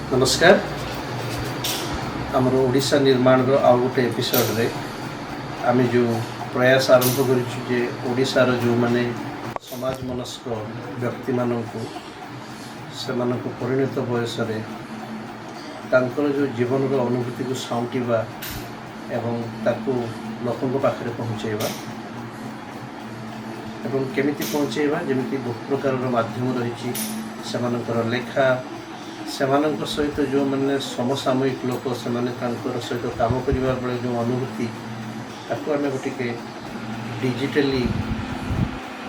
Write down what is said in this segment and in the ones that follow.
ନମସ୍କାର। ଆମର ଓଡ଼ିଶା ନିର୍ମାଣର ଆଉ ଗୋଟେ ଏପିସୋଡ଼ରେ ଆମେ ଯେଉଁ ପ୍ରୟାସ ଆରମ୍ଭ କରିଛୁ ଯେ ଓଡ଼ିଶାର ଯେଉଁମାନେ ସମାଜ ମନସ୍କ ବ୍ୟକ୍ତିମାନଙ୍କୁ, ସେମାନଙ୍କ ପରିଣତ ବୟସରେ ତାଙ୍କର ଯେଉଁ ଜୀବନର ଅନୁଭୂତିକୁ ସାଉଁଟିବା ଏବଂ ତାକୁ ଲୋକଙ୍କ ପାଖରେ ପହଞ୍ଚାଇବା ଏବଂ କେମିତି ପହଞ୍ଚାଇବା, ଯେମିତି ବହୁ ପ୍ରକାରର ମାଧ୍ୟମ ରହିଛି, ସେମାନଙ୍କର ଲେଖା, ସେମାନଙ୍କ ସହିତ ଯେଉଁମାନେ ସମସାମୟିକ ଲୋକ, ସେମାନେ ତାଙ୍କର ସହିତ କାମ କରିବା ବେଳେ ଯେଉଁ ଅନୁଭୂତି, ତାକୁ ଆମେ ଟିକେ ଡିଜିଟାଲି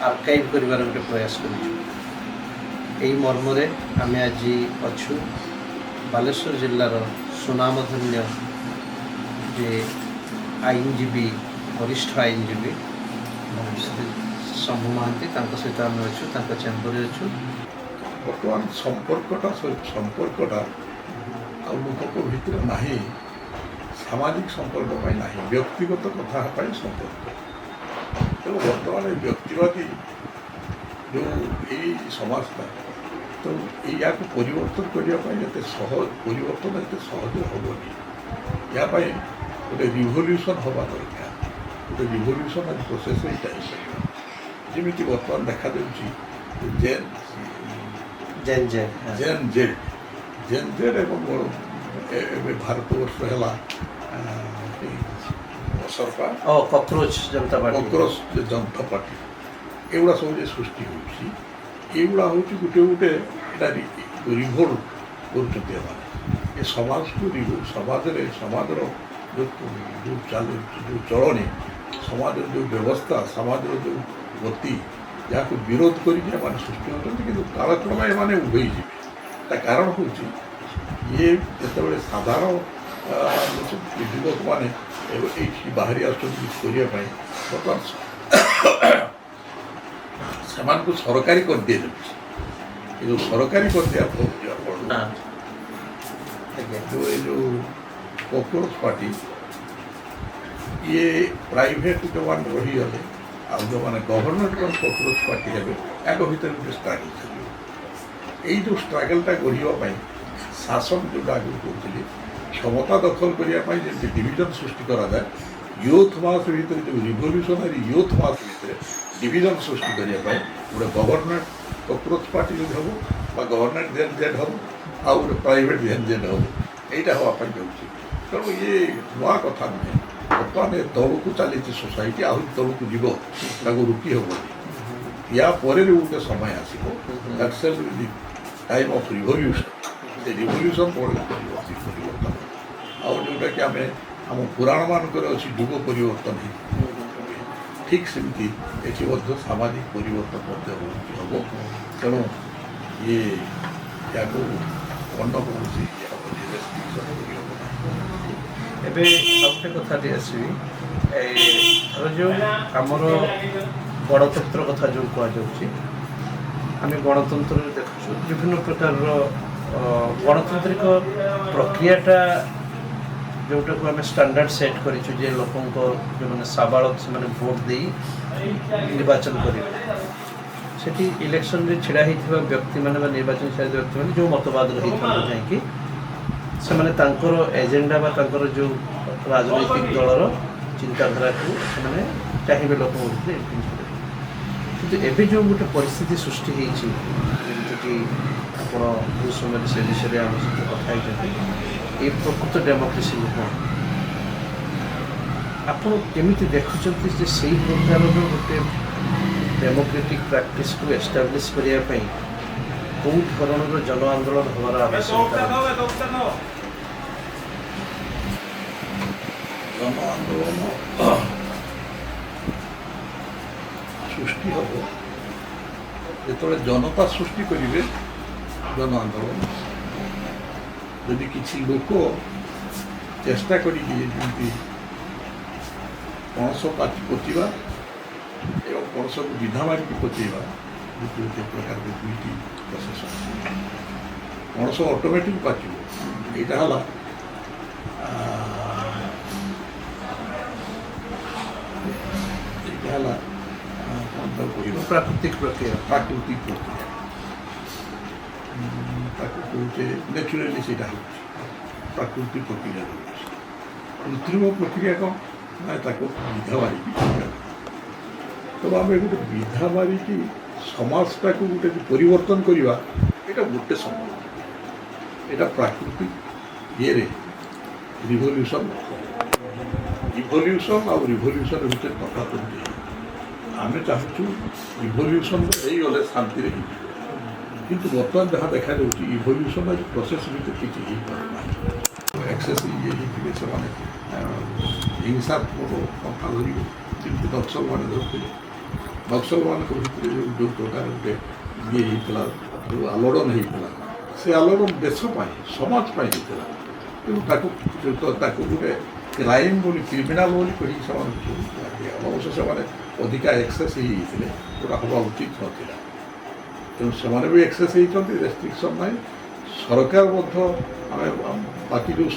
ଆର୍କାଇଭ୍ କରିବାର ଗୋଟେ ପ୍ରୟାସ କରିଛୁ। ଏହି ମର୍ମରେ ଆମେ ଆଜି ଅଛୁ ବାଲେଶ୍ୱର ଜିଲ୍ଲାର ସୁନାମଧନ୍ୟ ଯେ ଆଇନଜୀବୀ, ବରିଷ୍ଠ ଆଇନଜୀବୀ ଶ୍ରୀ ଶମ୍ଭୁ ମହାନ୍ତି, ତାଙ୍କ ସହିତ ଆମେ ଅଛୁ, ତାଙ୍କ ଚେମ୍ବରରେ ଅଛୁ। ବର୍ତ୍ତମାନ ସମ୍ପର୍କଟା ଆଉ ଲୋକଙ୍କ ଭିତରେ ନାହିଁ। ସାମାଜିକ ସମ୍ପର୍କ ପାଇଁ ନାହିଁ, ବ୍ୟକ୍ତିଗତ କଥା ପାଇଁ ସମ୍ପର୍କ। ତେଣୁ ବର୍ତ୍ତମାନ ଏ ବ୍ୟକ୍ତିବାଦୀ ଯେଉଁ ଏଇ ସମାଜଟା, ତେଣୁ ଏହାକୁ ପରିବର୍ତ୍ତନ କରିବା ପାଇଁ ଏତେ ସହଜ, ପରିବର୍ତ୍ତନ ଏତେ ସହଜ ହେବନି। ଏହା ପାଇଁ ଗୋଟେ ରିଭଲ୍ୟୁସନ୍ ହେବା ଦରକାର। ଗୋଟେ ରିଭଲ୍ୟୁସନ୍ ପ୍ରୋସେସ୍ ଏଇଟା ହେଇପାରିବ। ଯେମିତି ବର୍ତ୍ତମାନ ଦେଖାଯାଉଛି ଜେନ୍ ଜେନ୍ ଜେନ୍। ଜେନ୍ ଜେଡ୍, ଜେନ୍ ଜେଡ୍ ଏବଂ ଏବେ ଭାରତବର୍ଷ ହେଲା ଏଇ ଅସରପା। ଓ କକ୍ରୋଚ ଜନତା ପାର୍ଟି। କକ୍ରୋଚ ଜନତା ପାର୍ଟି, ଏଗୁଡ଼ା ସବୁ ଯେ ସୃଷ୍ଟି ହେଉଛି, ଏଗୁଡ଼ା ହେଉଛି ଗୋଟେ ଗୋଟେ ଏଇଟା ରିଭୋଲ୍ଟ କରୁଛନ୍ତି ଏମାନେ ଏ ସମାଜକୁ। ସମାଜରେ ସମାଜର ଯେଉଁ ଯେଉଁ ଚାଲୁ, ଯେଉଁ ଚଳଣି, ସମାଜର ଯେଉଁ ବ୍ୟବସ୍ଥା, ସମାଜର ଯେଉଁ ଗତି, ଯାହାକୁ ବିରୋଧ କରିକି ଏମାନେ ସୃଷ୍ଟି ହେଉଛନ୍ତି। କିନ୍ତୁ କାଳକ୍ରମେ ଏମାନେ ଉଭେଇ ଯିବେ। ତା କାରଣ ହେଉଛି ଇଏ ଯେତେବେଳେ ସାଧାରଣ ଯୁବକମାନେ ଏବେ ଏଇଠି ବାହାରି ଆସୁଛନ୍ତି କିଛି କରିବା ପାଇଁ, ବର୍ତ୍ତମାନ ସେମାନଙ୍କୁ ସରକାରୀ କରିଦିଆଯାଉଛି। ଏ ଯେଉଁ ସରକାରୀ କରିଦିଆ ଯିବା ଫଳରେ ଯେଉଁ ଏ ଯେଉଁ କକ୍ରୋଚ ପାର୍ଟି, ଇଏ ପ୍ରାଇଭେଟ୍ ଯେଉଁମାନେ ରହିଗଲେ ଆଉ ଯେଉଁମାନେ ଗଭର୍ଣ୍ଣମେଣ୍ଟ କକ୍ରୋଚ ପାର୍ଟି ହେବେ, ୟାଙ୍କ ଭିତରେ ଗୋଟେ ଷ୍ଟ୍ରାଗଲ୍ ଚାଲିବ। ଏଇ ଯେଉଁ ଷ୍ଟ୍ରାଗଲ୍ଟା ଗଢ଼ିବା ପାଇଁ ଶାସନ, ଯେଉଁଟା ଆଗରୁ କହୁଥିଲି, କ୍ଷମତା ଦଖଲ କରିବା ପାଇଁ ଯେମିତି ଡିଭିଜନ୍ ସୃଷ୍ଟି କରାଯାଏ, ୟୁଥ୍ ମାସ୍ ଭିତରେ ଯେଉଁ ରିଭଲ୍ୟୁସନାରୀ ୟୁଥ୍ ମାସ୍ ଭିତରେ ଡିଭିଜନ୍ ସୃଷ୍ଟି କରିବା ପାଇଁ ଗୋଟେ ଗଭର୍ଣ୍ଣମେଣ୍ଟ କକ୍ରୋଚ ପାର୍ଟି ଯଦି ହେବ ବା ଗଭର୍ଣ୍ଣମେଣ୍ଟ ଜେନ୍ ଜେଡ୍ ହେବ ଆଉ ଗୋଟେ ପ୍ରାଇଭେଟ୍ ଜେନ୍ ଜେଡ୍ ହେବ, ଏଇଟା ହେବା ପାଇଁ ଯାଉଛି। ତେଣୁ ଇଏ ନୂଆ କଥା ନୁହେଁ। ବର୍ତ୍ତମାନ ଏ ତଳକୁ ଚାଲିଛି ସୋସାଇଟି, ଆହୁରି ତଳକୁ ଯିବ, ତାକୁ ରୋକି ହେବନି। ୟା ପରେ ବି ଗୋଟେ ସମୟ ଆସିବ, that shall be the time of revolution. ସେ ରିଭଲ୍ୟୁସନ୍ ପଡ଼ିଲେ ପରିବର୍ତ୍ତନ, ଆଉ ଯେଉଁଟାକି ଆମେ ଆମ ପୁରାଣମାନଙ୍କରେ ଅଛି, ଯୁଗ ପରିବର୍ତ୍ତନ ହେଇଛି, ଠିକ୍ ସେମିତି ଏଠି ମଧ୍ୟ ସାମାଜିକ ପରିବର୍ତ୍ତନ ମଧ୍ୟ ହେଉଛି, ହେବ। ତେଣୁ ଇଏ ୟାକୁ ଅନ୍ୟ କୌଣସି ଇଏ ହେବନି, ରେଷ୍ଟ୍ରିକ୍ସନ୍ କରିହେବ ନାହିଁ। ଏବେ ଆଉ ଗୋଟେ କଥାଟି ଆସିବି। ଏ ଧର ଯେଉଁ ଆମର ଗଣତନ୍ତ୍ର କଥା ଯେଉଁ କୁହାଯାଉଛି, ଆମେ ଗଣତନ୍ତ୍ରରେ ଦେଖୁଛୁ ବିଭିନ୍ନ ପ୍ରକାରର ଗଣତାନ୍ତ୍ରିକ ପ୍ରକ୍ରିୟାଟା, ଯେଉଁଟାକୁ ଆମେ ଷ୍ଟାଣ୍ଡାର୍ଡ଼ ସେଟ୍ କରିଛୁ ଯେ ଲୋକଙ୍କ ଯେଉଁମାନେ ସାବାଳକ, ସେମାନେ ଭୋଟ ଦେଇ ନିର୍ବାଚନ କରିବେ। ସେଠି ଇଲେକ୍ସନରେ ଛିଡ଼ା ହେଇଥିବା ବ୍ୟକ୍ତିମାନେ ବା ନିର୍ବାଚନ ଛିଡ଼ା ହେଇଥିବା ବ୍ୟକ୍ତିମାନେ ଯେଉଁ ମତବାଦର ହେଇଥାନ୍ତୁ କାହିଁକି, ସେମାନେ ତାଙ୍କର ଏଜେଣ୍ଡା ବା ତାଙ୍କର ଯେଉଁ ରାଜନୈତିକ ଦଳର ଚିନ୍ତାଧାରାକୁ ସେମାନେ ଚାହିଁବେ ଲୋକଙ୍କ ଭିତରେ ଇନଫ୍ଲୁଏନ୍ସ କରିବେ। କିନ୍ତୁ ଏବେ ଯେଉଁ ଗୋଟେ ପରିସ୍ଥିତି ସୃଷ୍ଟି ହେଇଛି, ଯେମିତିକି ଆପଣ ବହୁତ ସମୟରେ ସେ ବିଷୟରେ ଆମ ସହିତ କଥା ହେଇଛନ୍ତି, ଏ ପ୍ରକୃତ ଡେମୋକ୍ରେସି ନୁହଁ। ଆପଣ କେମିତି ଦେଖୁଛନ୍ତି ଯେ ସେଇ ପ୍ରକାରର ଗୋଟେ ଡେମୋକ୍ରେଟିକ୍ ପ୍ରାକ୍ଟିସକୁ ଏଷ୍ଟାବ୍ଲିଶ୍ କରିବା ପାଇଁ କେଉଁ ଧରଣର ଜନ ଆନ୍ଦୋଳନ ହେବାର ଆବଶ୍ୟକତା ରହିଛି? ଜନ ଆନ୍ଦୋଳନ ସୃଷ୍ଟି ହେବ ଯେତେବେଳେ ଜନତା ସୃଷ୍ଟି କରିବେ ଜନ ଆନ୍ଦୋଳନ। ଯଦି କିଛି ଲୋକ ଚେଷ୍ଟା କରିକି, ଯେମିତି ପଣସ ପାଚି ପଚିବା ଏବଂ ପଣସକୁ ବିଧା ମାରିକି ପଚେଇବା, ଗୋଟିଏ ଗୋଟିଏ ପ୍ରକାର ଦୁଇଟି ପ୍ରୋସେସ୍ ଅଛି। ପଣସ ଅଟୋମେଟିକ୍ ପାଚିବ, ଏଇଟା ହେଲା ଏଇଟା ହେଲା କ'ଣ ତାକୁ କହିବା? ପ୍ରାକୃତିକ ପ୍ରକ୍ରିୟା। ପ୍ରାକୃତିକ ପ୍ରକ୍ରିୟା। ତାକୁ କହୁଛେ ନ୍ୟାଚୁରାଲି ସେଇଟା ହେଉଛି ପ୍ରାକୃତିକ ପ୍ରକ୍ରିୟା ରହୁଛି। କୃତ୍ରିମ ପ୍ରକ୍ରିୟା କ'ଣ ନା ତାକୁ ବିଧା ମାରିକି କରିବା କଥା। ତେଣୁ ଆମେ ଗୋଟେ ବିଧା ମାରିକି ସମାଜଟାକୁ ଗୋଟେ ପରିବର୍ତ୍ତନ କରିବା, ଏଇଟା ଗୋଟେ ସମ୍ଭବ। ଏଇଟା ପ୍ରାକୃତିକ ଇଏରେ ରିଭଲ୍ୟୁସନ୍। ଇଭଲ୍ୟୁସନ୍ ଆଉ ରିଭଲ୍ୟୁସନ୍ ଭିତରେ ତଫାତ ହେଉଛି, ଆମେ ଚାହୁଁଛୁ ଇଭଲ୍ୟୁସନ୍ ହେଇଗଲେ ଶାନ୍ତିରେ ହେଇଯିବ, କିନ୍ତୁ ବର୍ତ୍ତମାନ ଯାହା ଦେଖାଯାଉଛି, ଇଭଲ୍ୟୁସନ୍ ପ୍ରୋସେସ୍ ଭିତରେ କିଛି ହେଇପାରୁନାହିଁ। ଏକ୍ସେସ୍ ଇଏ ହେଇଯିବେ ସେମାନେ, ହିଂସାତ୍ମକ ପନ୍ଥା ଧରିବେ, ଯେମିତି ନକ୍ସଲମାନେ ଧରୁଥିଲେ। ନକ୍ସଲମାନଙ୍କ ଭିତରେ ଯେଉଁ ଯେଉଁ ପ୍ରକାର ଗୋଟେ ଇଏ ହେଇଥିଲା, ଯେଉଁ ଆଲୋଡ଼ନ ହେଇଥିଲା, ସେ ଆଲୋଡ଼ନ ଦେଶ ପାଇଁ, ସମାଜ ପାଇଁ ହେଇଥିଲା। କିନ୍ତୁ ତାକୁ ଗୋଟେ କ୍ରାଇମ୍ ବୋଲି, କ୍ରିମିନାଲ ବୋଲି କହିକି ସେମାନଙ୍କୁ ସବୁ ଦିଆଗଲା। ଅବଶ୍ୟ ସେମାନେ ଅଧିକା ଏକ୍ସେସ୍ ହେଇଯାଇଥିଲେ, ଯେଉଁଟା ହେବା ଉଚିତ ନଥିଲା। ତେଣୁ ସେମାନେ ବି ଏକ୍ସେସ୍ ହେଇଛନ୍ତି, ରେଷ୍ଟ୍ରିକ୍ସନ୍ ନାହିଁ। ସରକାର ମଧ୍ୟ, ଆମେ ବାକି ଯେଉଁ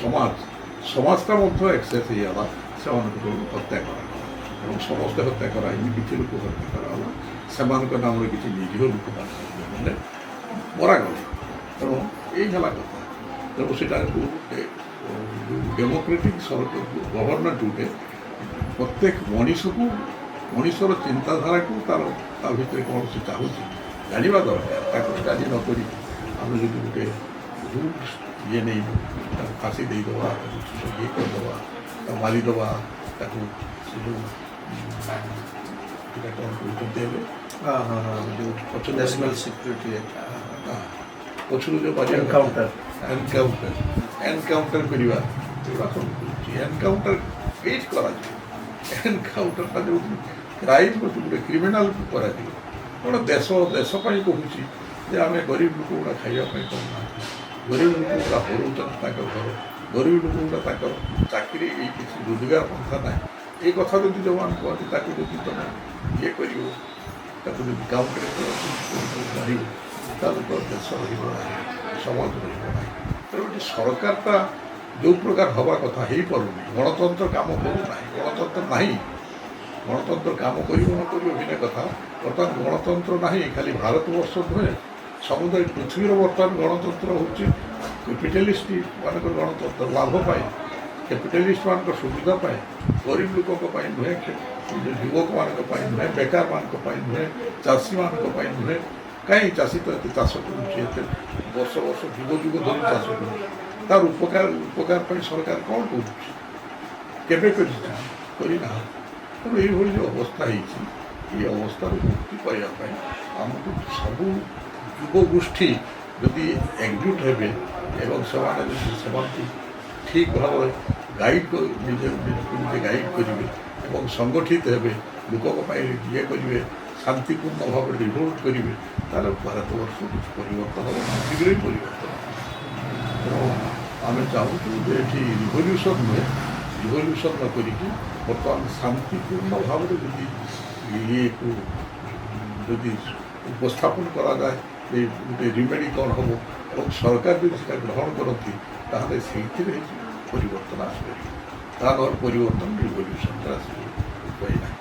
ସମାଜଟା ମଧ୍ୟ ଏକ୍ସେସ୍ ହେଇଗଲା। ସେମାନଙ୍କୁ ସବୁ ହତ୍ୟା କରାଗଲା ଏବଂ ସମସ୍ତେ ହତ୍ୟା କରାହେଇନି, କିଛି ଲୋକ ହତ୍ୟା କରାଗଲା। ସେମାନଙ୍କ ନାମରେ କିଛି ନିରୀହ ଲୋକମାନେ ମଧ୍ୟ ମାନେ ମରାଗଲେ। ତେଣୁ ଏଇ ହେଲା କଥା। ତେଣୁ ସେଇଟାକୁ ଗୋଟେ ଯେଉଁ ଡେମୋକ୍ରେଟିକ୍ ସରକାର, ଗଭର୍ଣ୍ଣମେଣ୍ଟ, ଗୋଟେ ପ୍ରତ୍ୟେକ ମଣିଷକୁ, ମଣିଷର ଚିନ୍ତାଧାରାକୁ, ତାର ତା ଭିତରେ କ'ଣ ସେ ଚାହୁଁଛି ଜାଣିବା ଦରକାର। ତାକୁ ଷ୍ଟଡି ନ କରିକି ଆମେ ଯଦି ଗୋଟେ ଭୁଲ ଇଏ ନେଇ ତାକୁ ଫାଶୀ ଦେଇଦେବା, ତାକୁ ଇଏ କରିଦେବା, ତାକୁ ମାରିଦେବା, ତାକୁ ସେ ଯେଉଁ ସେଇଟା କ'ଣ କହୁଛନ୍ତି ଏବେ? ହଁ ହଁ ହଁ ଯେଉଁ ପଛରୁ ନ୍ୟାସନାଲ୍ ସିକ୍ୟୁରିଟି ପଛରୁ ଯେଉଁ ମାରିବା, ଏନକାଉଣ୍ଟର। ଏନକାଉଣ୍ଟର, ଏନକାଉଣ୍ଟର କରିବା, ଏଗୁଡ଼ା ସବୁ କହୁଛି। ଏନକାଉଣ୍ଟର ଏଇଠି କରାଯିବ? ଏନକାଉଣ୍ଟରଟା ଯେଉଁଠି କ୍ରାଇମ୍ କରୁଛି, ଗୋଟେ କ୍ରିମିନାଲକୁ କରାଯିବ। ଗୋଟେ ଦେଶ ପାଇଁ କହୁଛି ଯେ ଆମେ ଗରିବ ଲୋକ ଗୁଡ଼ା ଖାଇବା ପାଇଁ ପାଉନାହାନ୍ତି, ଗରିବ ଲୋକ ଗୁଡ଼ା ହରଉଛନ୍ତି ତାଙ୍କ ଘର, ଗରିବ ଲୋକ ଗୁଡ଼ା ତାଙ୍କର ଚାକିରି, ଏଇ କିଛି ରୋଜଗାର ପନ୍ଥା ନାହିଁ। ଏଇ କଥା ଯଦି ଯେଉଁମାନେ କୁହନ୍ତି, ତାକୁ ଯଦି ତୁମେ ଇଏ କରିବ, ତାକୁ ଯଦି କାଉଣ୍ଟର କରିବ, ତାହେଲେ ତ ଦେଶ ରହିବ ନାହିଁ, ସମାଜ ରହିବ ନାହିଁ। ତେଣୁ ଏଠି ସରକାରଟା ଯେଉଁ ପ୍ରକାର ହେବା କଥା ହେଇପାରୁନି। ଗଣତନ୍ତ୍ର କାମ କରୁନାହିଁ, ଗଣତନ୍ତ୍ର ନାହିଁ। ଗଣତନ୍ତ୍ର କାମ କରିବ ନ କରିବ ଭିନ୍ନ କଥା। ବର୍ତ୍ତମାନ ଗଣତନ୍ତ୍ର ନାହିଁ। ଖାଲି ଭାରତବର୍ଷ ନୁହେଁ, ସମୁଦାୟ ପୃଥିବୀର ବର୍ତ୍ତମାନ ଗଣତନ୍ତ୍ର ହେଉଛି କ୍ୟାପିଟାଲିଷ୍ଟ ମାନଙ୍କର ଗଣତନ୍ତ୍ର, ଲାଭ ପାଇଁ, କ୍ୟାପିଟାଲିଷ୍ଟ ମାନଙ୍କ ସୁବିଧା ପାଇଁ, ଗରିବ ଲୋକଙ୍କ ପାଇଁ ନୁହେଁ, ଯୁବକମାନଙ୍କ ପାଇଁ ନୁହେଁ, ବେକାରମାନଙ୍କ ପାଇଁ ନୁହେଁ, ଚାଷୀମାନଙ୍କ ପାଇଁ ନୁହେଁ। କାହିଁ ଚାଷୀ ତ ଏତେ ଚାଷ କରୁଛି, ଏତେ ବର୍ଷ ବର୍ଷ, ଯୁଗ ଯୁଗ ଧରି ଚାଷ କରୁଛି, ତାର ଉପକାର ପାଇଁ ସରକାର କ'ଣ କରୁଛି? କେବେ କରିଛି? କରିନାହାନ୍ତି। ତେଣୁ ଏଇଭଳି ଯେଉଁ ଅବସ୍ଥା ହେଇଛି, ଏଇ ଅବସ୍ଥାରୁ ମୁକ୍ତି ପାଇବା ପାଇଁ ଆମକୁ ସବୁ ଯୁବଗୋଷ୍ଠୀ ଯଦି ଏକଜୁଟ ହେବେ ଏବଂ ସେମାନେ ଯଦି ସେମାନଙ୍କୁ ଠିକ୍ ଭାବରେ ଗାଇଡ଼, ନିଜେ ନିଜକୁ ନିଜେ ଗାଇଡ଼ କରିବେ ଏବଂ ସଂଗଠିତ ହେବେ, ଲୋକଙ୍କ ପାଇଁ ଇଏ କରିବେ, ଶାନ୍ତିପୂର୍ଣ୍ଣ ଭାବରେ ରିଭୋଲ୍ଟ କରିବେ, ତାହେଲେ ଭାରତବର୍ଷ କିଛି ପରିବର୍ତ୍ତନ ହେବ, ପୃଥିବୀରେ ବି ପରିବର୍ତ୍ତନ ହେବ। ତେଣୁ ଆମେ ଚାହୁଁଛୁ ଯେ ଏଠି ରିଭଲ୍ୟୁସନ୍ ନୁହେଁ, ରିଭଲ୍ୟୁସନ୍ ନ କରିକି ବର୍ତ୍ତମାନ ଶାନ୍ତିପୂର୍ଣ୍ଣ ଭାବରେ ଯଦି ଇଏକୁ ଯଦି ଉପସ୍ଥାପନ କରାଯାଏ ଯେ ଗୋଟେ ରିମେଡ଼ି କ'ଣ ହେବ ଏବଂ ସରକାର ଯଦି ସେଟା ଗ୍ରହଣ କରନ୍ତି, ତାହେଲେ ସେଇଥିରେ ପରିବର୍ତ୍ତନ ଆସିପାରିବ। ତା ନହେଲେ ପରିବର୍ତ୍ତନ ରିଭଲ୍ୟୁସନ୍ରେ ଆସିବ ଉପାୟ ନାହିଁ।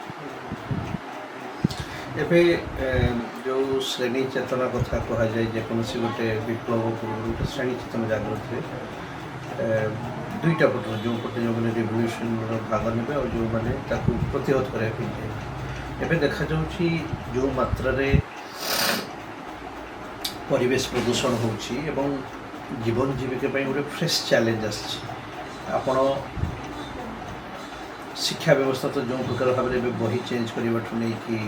ଏବେ ଯେଉଁ ଶ୍ରେଣୀ ଚେତନା କଥା କୁହାଯାଏ, ଯେକୌଣସି ଗୋଟେ ବିପ୍ଳବ ପୂର୍ବରୁ ଗୋଟେ ଶ୍ରେଣୀ ଚେତନା ଜାଗ୍ରତ ହୁଏ ଦୁଇଟା ପଟରୁ, ଯେଉଁ ପଟେ ଯେଉଁମାନେ ରିଭଲ୍ୟୁସନର ଭାଗ ନେବେ ଆଉ ଯେଉଁମାନେ ତାକୁ ପ୍ରତିହତ କରିବା ପାଇଁ ଚାହିଁବେ। ଏବେ ଦେଖାଯାଉଛି ଯେଉଁ ମାତ୍ରାରେ ପରିବେଶ ପ୍ରଦୂଷଣ ହେଉଛି ଏବଂ ଜୀବନ ଜୀବିକା ପାଇଁ ଗୋଟେ ଫ୍ରେଶ୍ ଚ୍ୟାଲେଞ୍ଜ ଆସିଛି। ଆପଣ ଶିକ୍ଷା ବ୍ୟବସ୍ଥା ତ ଯେଉଁ ପ୍ରକାର ଭାବରେ ଏବେ ବହି ଚେଞ୍ଜ କରିବାଠୁ ନେଇକି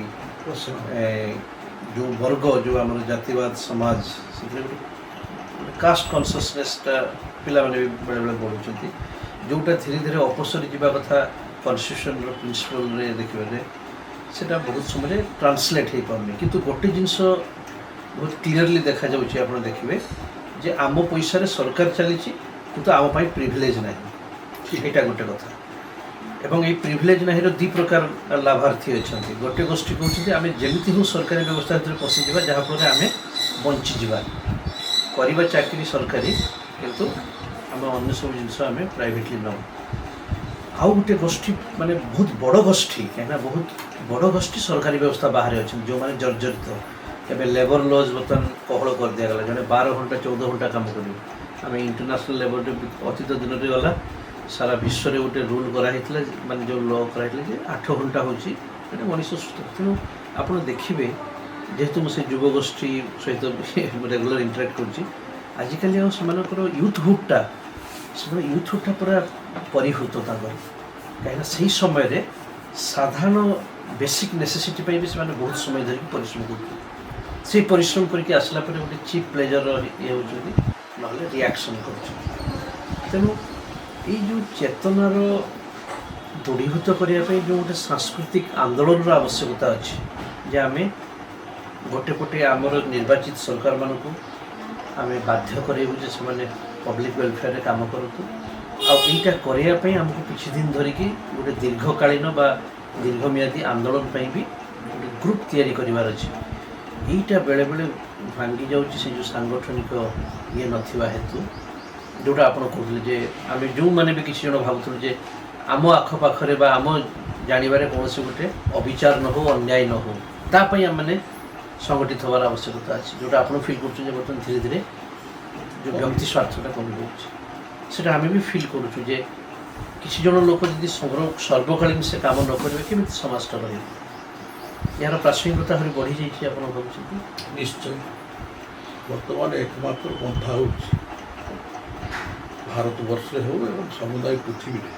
ଯେଉଁ ବର୍ଗ, ଯେଉଁ ଆମର ଜାତିବାଦ ସମାଜ, ସେଥିରେ ଗୋଟେ କାଷ୍ଟ କନସିୟସନେସଟା ପିଲାମାନେ ବି ବେଳେବେଳେ ବଢ଼ୁଛନ୍ତି, ଯେଉଁଟା ଧୀରେ ଧୀରେ ଅପସରି ଯିବା କଥା। କନଷ୍ଟିଟ୍ୟୁସନର ପ୍ରିନ୍ସିପଲରେ ଦେଖିବାରେ ସେଇଟା ବହୁତ ସମୟରେ ଟ୍ରାନ୍ସଲେଟ୍ ହେଇପାରୁନି। କିନ୍ତୁ ଗୋଟେ ଜିନିଷ ବହୁତ କ୍ଲିଅରଲି ଦେଖାଯାଉଛି, ଆପଣ ଦେଖିବେ ଯେ ଆମ ପଇସାରେ ସରକାର ଚାଲିଛି, କିନ୍ତୁ ଆମ ପାଇଁ ପ୍ରିଭିଲେଜ୍ ନାହିଁ। ଏଇଟା ଗୋଟେ କଥା। ଏବଂ ଏଇ ପ୍ରିଭିଲେଜ୍ ନାହିଁର ଦୁଇ ପ୍ରକାର ଲାଭାର୍ଥୀ ଅଛନ୍ତି। ଗୋଟେ ଗୋଷ୍ଠୀ କହୁଛନ୍ତି, ଆମେ ଯେମିତି ହଉ ସରକାରୀ ବ୍ୟବସ୍ଥା ଭିତରେ ପଶିଯିବା, ଯାହାଫଳରେ ଆମେ ବଞ୍ଚିଯିବା, କରିବା ଚାକିରି ସରକାରୀ, କିନ୍ତୁ ଆମେ ଅନ୍ୟ ସବୁ ଜିନିଷ ଆମେ ପ୍ରାଇଭେଟଲି ନେବୁ। ଆଉ ଗୋଟେ ଗୋଷ୍ଠୀ, ମାନେ ବହୁତ ବଡ଼ ଗୋଷ୍ଠୀ, କାହିଁକିନା ବହୁତ ବଡ଼ ଗୋଷ୍ଠୀ ସରକାରୀ ବ୍ୟବସ୍ଥା ବାହାରେ ଅଛନ୍ତି, ଯେଉଁମାନେ ଜର୍ଜରିତ, ଏବେ ଲେବର ଲଜ୍ ବର୍ତ୍ତମାନ କୋହଳ କରିଦିଆଗଲା। ଜଣେ 12 ଘଣ୍ଟା, 14 ଘଣ୍ଟା କାମ କରିବ। ଆମେ ଇଣ୍ଟରନ୍ୟାସନାଲ୍ ଲେବର ଡେ ଅତୀତ ଦିନରେ ଗଲା, ସାରା ବିଶ୍ୱରେ ଗୋଟେ ରୁଲ୍ କରାହେଇଥିଲା, ମାନେ ଯେଉଁ ଲ କରାହେଇଥିଲା ଯେ 8 ଘଣ୍ଟା ହେଉଛି ଗୋଟେ ମଣିଷ ସୁସ୍ଥ। ତେଣୁ ଆପଣ ଦେଖିବେ, ଯେହେତୁ ମୁଁ ସେ ଯୁବଗୋଷ୍ଠୀ ସହିତ ରେଗୁଲାର ଇଣ୍ଟରାକ୍ଟ କରୁଛି, ଆଜିକାଲି ଆଉ ସେମାନଙ୍କର ୟୁଥହୁଡ଼ଟା, ସେମାନେ ୟୁଥହୁଡ଼ଟା ପୁରା ପରିହୃତ ତାଙ୍କର। କାହିଁକିନା ସେଇ ସମୟରେ ସାଧାରଣ ବେସିକ୍ ନେସେସିଟି ପାଇଁ ବି ସେମାନେ ବହୁତ ସମୟ ଧରିକି ପରିଶ୍ରମ କରୁଛନ୍ତି। ସେଇ ପରିଶ୍ରମ କରିକି ଆସିଲା ପରେ ଗୋଟେ ଚିପ୍ ପ୍ଲେଜର ଇଏ ହେଉଛନ୍ତି, ନହେଲେ ରିଆକ୍ସନ୍ କରୁଛନ୍ତି। ତେଣୁ ଏଇ ଯେଉଁ ଚେତନାର ଦୃଢ଼ୀଭୂତ କରିବା ପାଇଁ ଯେଉଁ ଗୋଟେ ସାଂସ୍କୃତିକ ଆନ୍ଦୋଳନର ଆବଶ୍ୟକତା ଅଛି ଯେ ଆମେ ଗୋଟେ ପଟେ ଆମର ନିର୍ବାଚିତ ସରକାରମାନଙ୍କୁ ଆମେ ବାଧ୍ୟ କରାଇବୁ ଯେ ସେମାନେ ପବ୍ଲିକ୍ ୱେଲଫେୟାରରେ କାମ କରନ୍ତୁ, ଆଉ ଏଇଟା କରିବା ପାଇଁ ଆମକୁ କିଛି ଦିନ ଧରିକି ଗୋଟେ ଦୀର୍ଘକାଳୀନ ବା ଦୀର୍ଘମିଆଦୀ ଆନ୍ଦୋଳନ ପାଇଁ ବି ଗୋଟେ ଗ୍ରୁପ୍ ତିଆରି କରିବାର ଅଛି। ଏଇଟା ବେଳେବେଳେ ଭାଙ୍ଗି ଯାଉଛି ସେ ଯେଉଁ ସାଙ୍ଗଠନିକ ଇଏ ନଥିବା ହେତୁ। ଯେଉଁଟା ଆପଣ କହୁଥିଲେ ଯେ ଆମେ ଯେଉଁମାନେ ବି କିଛି ଜଣ ଭାବୁଥିଲୁ ଯେ ଆମ ଆଖପାଖରେ ବା ଆମ ଜାଣିବାରେ କୌଣସି ଗୋଟେ ଅବିଚାର ନ ହଉ, ଅନ୍ୟାୟ ନ ହଉ, ତା ପାଇଁ ଆମେମାନେ ସଂଗଠିତ ହେବାର ଆବଶ୍ୟକତା ଅଛି। ଯେଉଁଟା ଆପଣ ଫିଲ୍ କରୁଛନ୍ତି ଯେ ବର୍ତ୍ତମାନ ଧୀରେ ଧୀରେ ଯେଉଁ ବ୍ୟକ୍ତି ସ୍ୱାର୍ଥଟା କମିଯାଉଛି, ସେଇଟା ଆମେ ବି ଫିଲ୍ କରୁଛୁ ଯେ କିଛି ଜଣ ଲୋକ ଯଦି ସର୍ବକାଳୀନ ସେ କାମ ନ କରିବେ, କେମିତି ସମାଜଟା ରହିବ? ଏହାର ପ୍ରାସଙ୍ଗିକତା ଆହୁରି ବଢ଼ିଯାଇଛି ଆପଣ ଭାବୁଛନ୍ତି? ନିଶ୍ଚୟ। ବର୍ତ୍ତମାନ ଏକମାତ୍ର ପନ୍ଥା ହେଉଛି, ଭାରତବର୍ଷରେ ହେଉ ଏବଂ ସମୁଦାୟ ପୃଥିବୀରେ,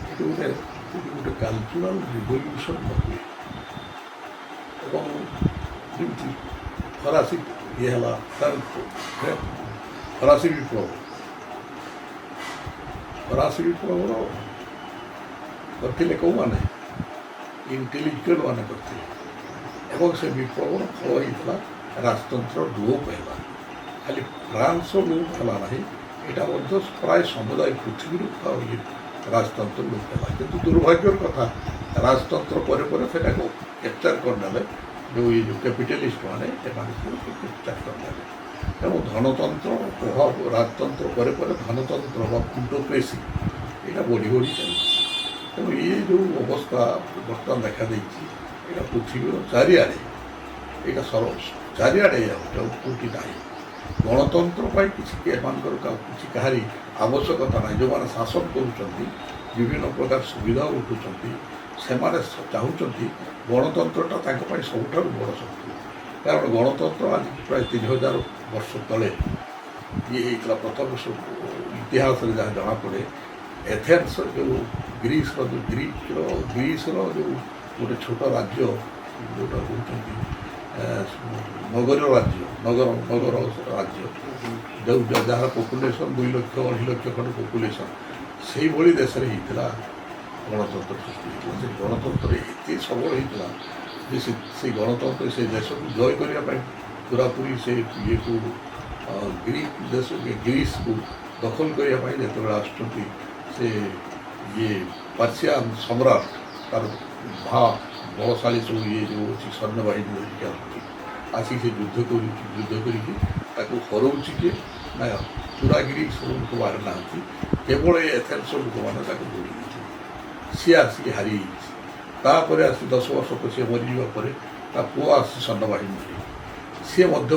ଏଠି ଗୋଟେ କାଲଚରାଲ ରିଭଲ୍ୟୁସନ୍ ନ ହୁଏ ଏବଂ ଯେମିତି ଫରାସୀ ଇଏ ହେଲା, ଫରାସୀ ବିପ୍ଳବ, ଫରାସୀ ବିପ୍ଳବର କରିଥିଲେ କେଉଁମାନେ? ଇଣ୍ଟେଲିକ୍ଚୁଆଲ ମାନେ କରିଥିଲେ ଏବଂ ସେ ବିପ୍ଳବର ଫଳ ହେଇଥିଲା ରାଜତନ୍ତ୍ର ଲୋପ ହେଲା। ଖାଲି ଫ୍ରାନ୍ସର ଲୋପ ହେଲା ନାହିଁ, ଏଇଟା ମଧ୍ୟ ପ୍ରାୟ ସମୁଦାୟ ପୃଥିବୀରୁ ଇଏ ରାଜତନ୍ତ୍ର ଲୋପ ହେଲା। କିନ୍ତୁ ଦୁର୍ଭାଗ୍ୟର କଥା, ରାଜତନ୍ତ୍ର ପରେ ପରେ ସେଟାକୁ କ୍ୟାପଚର କରିନେଲେ ଯେଉଁ ଇଏ ଯେଉଁ କ୍ୟାପିଟାଲିଷ୍ଟ ମାନେ, ଏମାନେ ସବୁ କ୍ୟାପଚର କରିନେଲେ। ତେଣୁ ଧନତନ୍ତ୍ର ପ୍ରଭାବ, ରାଜତନ୍ତ୍ର ପରେ ପରେ ଧନତନ୍ତ୍ର ବା ପ୍ଲୁଟୋକ୍ରେସି, ଏଇଟା ବଢ଼ି ବଢ଼ି ଚାଲିଛି। ତେଣୁ ଇଏ ଯେଉଁ ଅବସ୍ଥା ବର୍ତ୍ତମାନ ଦେଖାଦେଇଛି, ଏଇଟା ପୃଥିବୀର ଚାରିଆଡ଼େ, ଏଇଟା ଚାରିଆଡ଼େ ଏଇଆ ହେଉଛି, ଆଉ କେଉଁଠି ନାହିଁ। ଗଣତନ୍ତ୍ର ପାଇଁ କିଛି ଏମାନଙ୍କର କିଛି କାହାରି ଆବଶ୍ୟକତା ନାହିଁ। ଯେଉଁମାନେ ଶାସନ କରୁଛନ୍ତି, ବିଭିନ୍ନ ପ୍ରକାର ସୁବିଧା ଉଠୁଛନ୍ତି, ସେମାନେ ଚାହୁଁଛନ୍ତି ଗଣତନ୍ତ୍ରଟା ତାଙ୍କ ପାଇଁ ସବୁଠାରୁ ବଡ଼ ଶକ୍ତି। କାରଣ ଗଣତନ୍ତ୍ର ଆଜି ପ୍ରାୟ 3000 ବର୍ଷ ତଳେ ଇଏ ହେଇଥିଲା। ପ୍ରଥମ ଇତିହାସରେ ଯାହା ଜଣାପଡ଼େ, ଏଥେନ୍ସ ଯେଉଁ ଗ୍ରୀସର ଯେଉଁ ଗ୍ରୀସର ଯେଉଁ ଗୋଟେ ଛୋଟ ରାଜ୍ୟ, ଯେଉଁଟା କହୁଛନ୍ତି ନଗର ରାଜ୍ୟ, ନଗର ରାଜ୍ୟ, ଯେଉଁ ଯାହାର ପପୁଲେସନ୍ 2 ଲକ୍ଷ, 2.5 ଲକ୍ଷ ଖଣ୍ଡେ ପପୁଲେସନ୍, ସେଇଭଳି ଦେଶରେ ହେଇଥିଲା ଗଣତନ୍ତ୍ର ସୃଷ୍ଟି ହେଇଥିଲା। ସେ ଗଣତନ୍ତ୍ର ଏତେ ସବଳ ହେଇଥିଲା ଯେ ସେ ସେଇ ଗଣତନ୍ତ୍ର ସେ ଦେଶକୁ ଜୟ କରିବା ପାଇଁ ପୁରାପୁରି ସେ ଇଏକୁ ଗ୍ରୀକ୍ ଦେଶ, ଗ୍ରୀସକୁ ଦଖଲ କରିବା ପାଇଁ ଯେତେବେଳେ ଆସୁଛନ୍ତି ସେ ଇଏ ପାର୍ସିଆନ ସମ୍ରାଟ, ତାର ବଳଶାଳୀ ସବୁ ଇଏ ଯେଉଁ ଅଛି ସୈନ୍ୟବାହିନୀ ଧରିକି ଆସୁଛି, ଆସିକି ସେ ଯୁଦ୍ଧ କରୁଛି। ଯୁଦ୍ଧ କରିକି ତାକୁ ହରଉଛି କିଏ ନା ପୁରା ଗ୍ରୀସର ଲୋକ ବାହାରି ନାହାନ୍ତି, କେବଳ ଏ ଏଥେନ୍ସର ଲୋକମାନେ ତାକୁ ଦୌଡ଼ି ଦେଇଛନ୍ତି। ସିଏ ଆସିକି ହାରିଯାଇଛି। ତାପରେ ଆସି 10 ବର୍ଷ ପରେ ମରିଯିବା ପରେ ତା ପୁଅ ଆସି ସୈନ୍ୟବାହିନୀ ଧରି ସିଏ ମଧ୍ୟ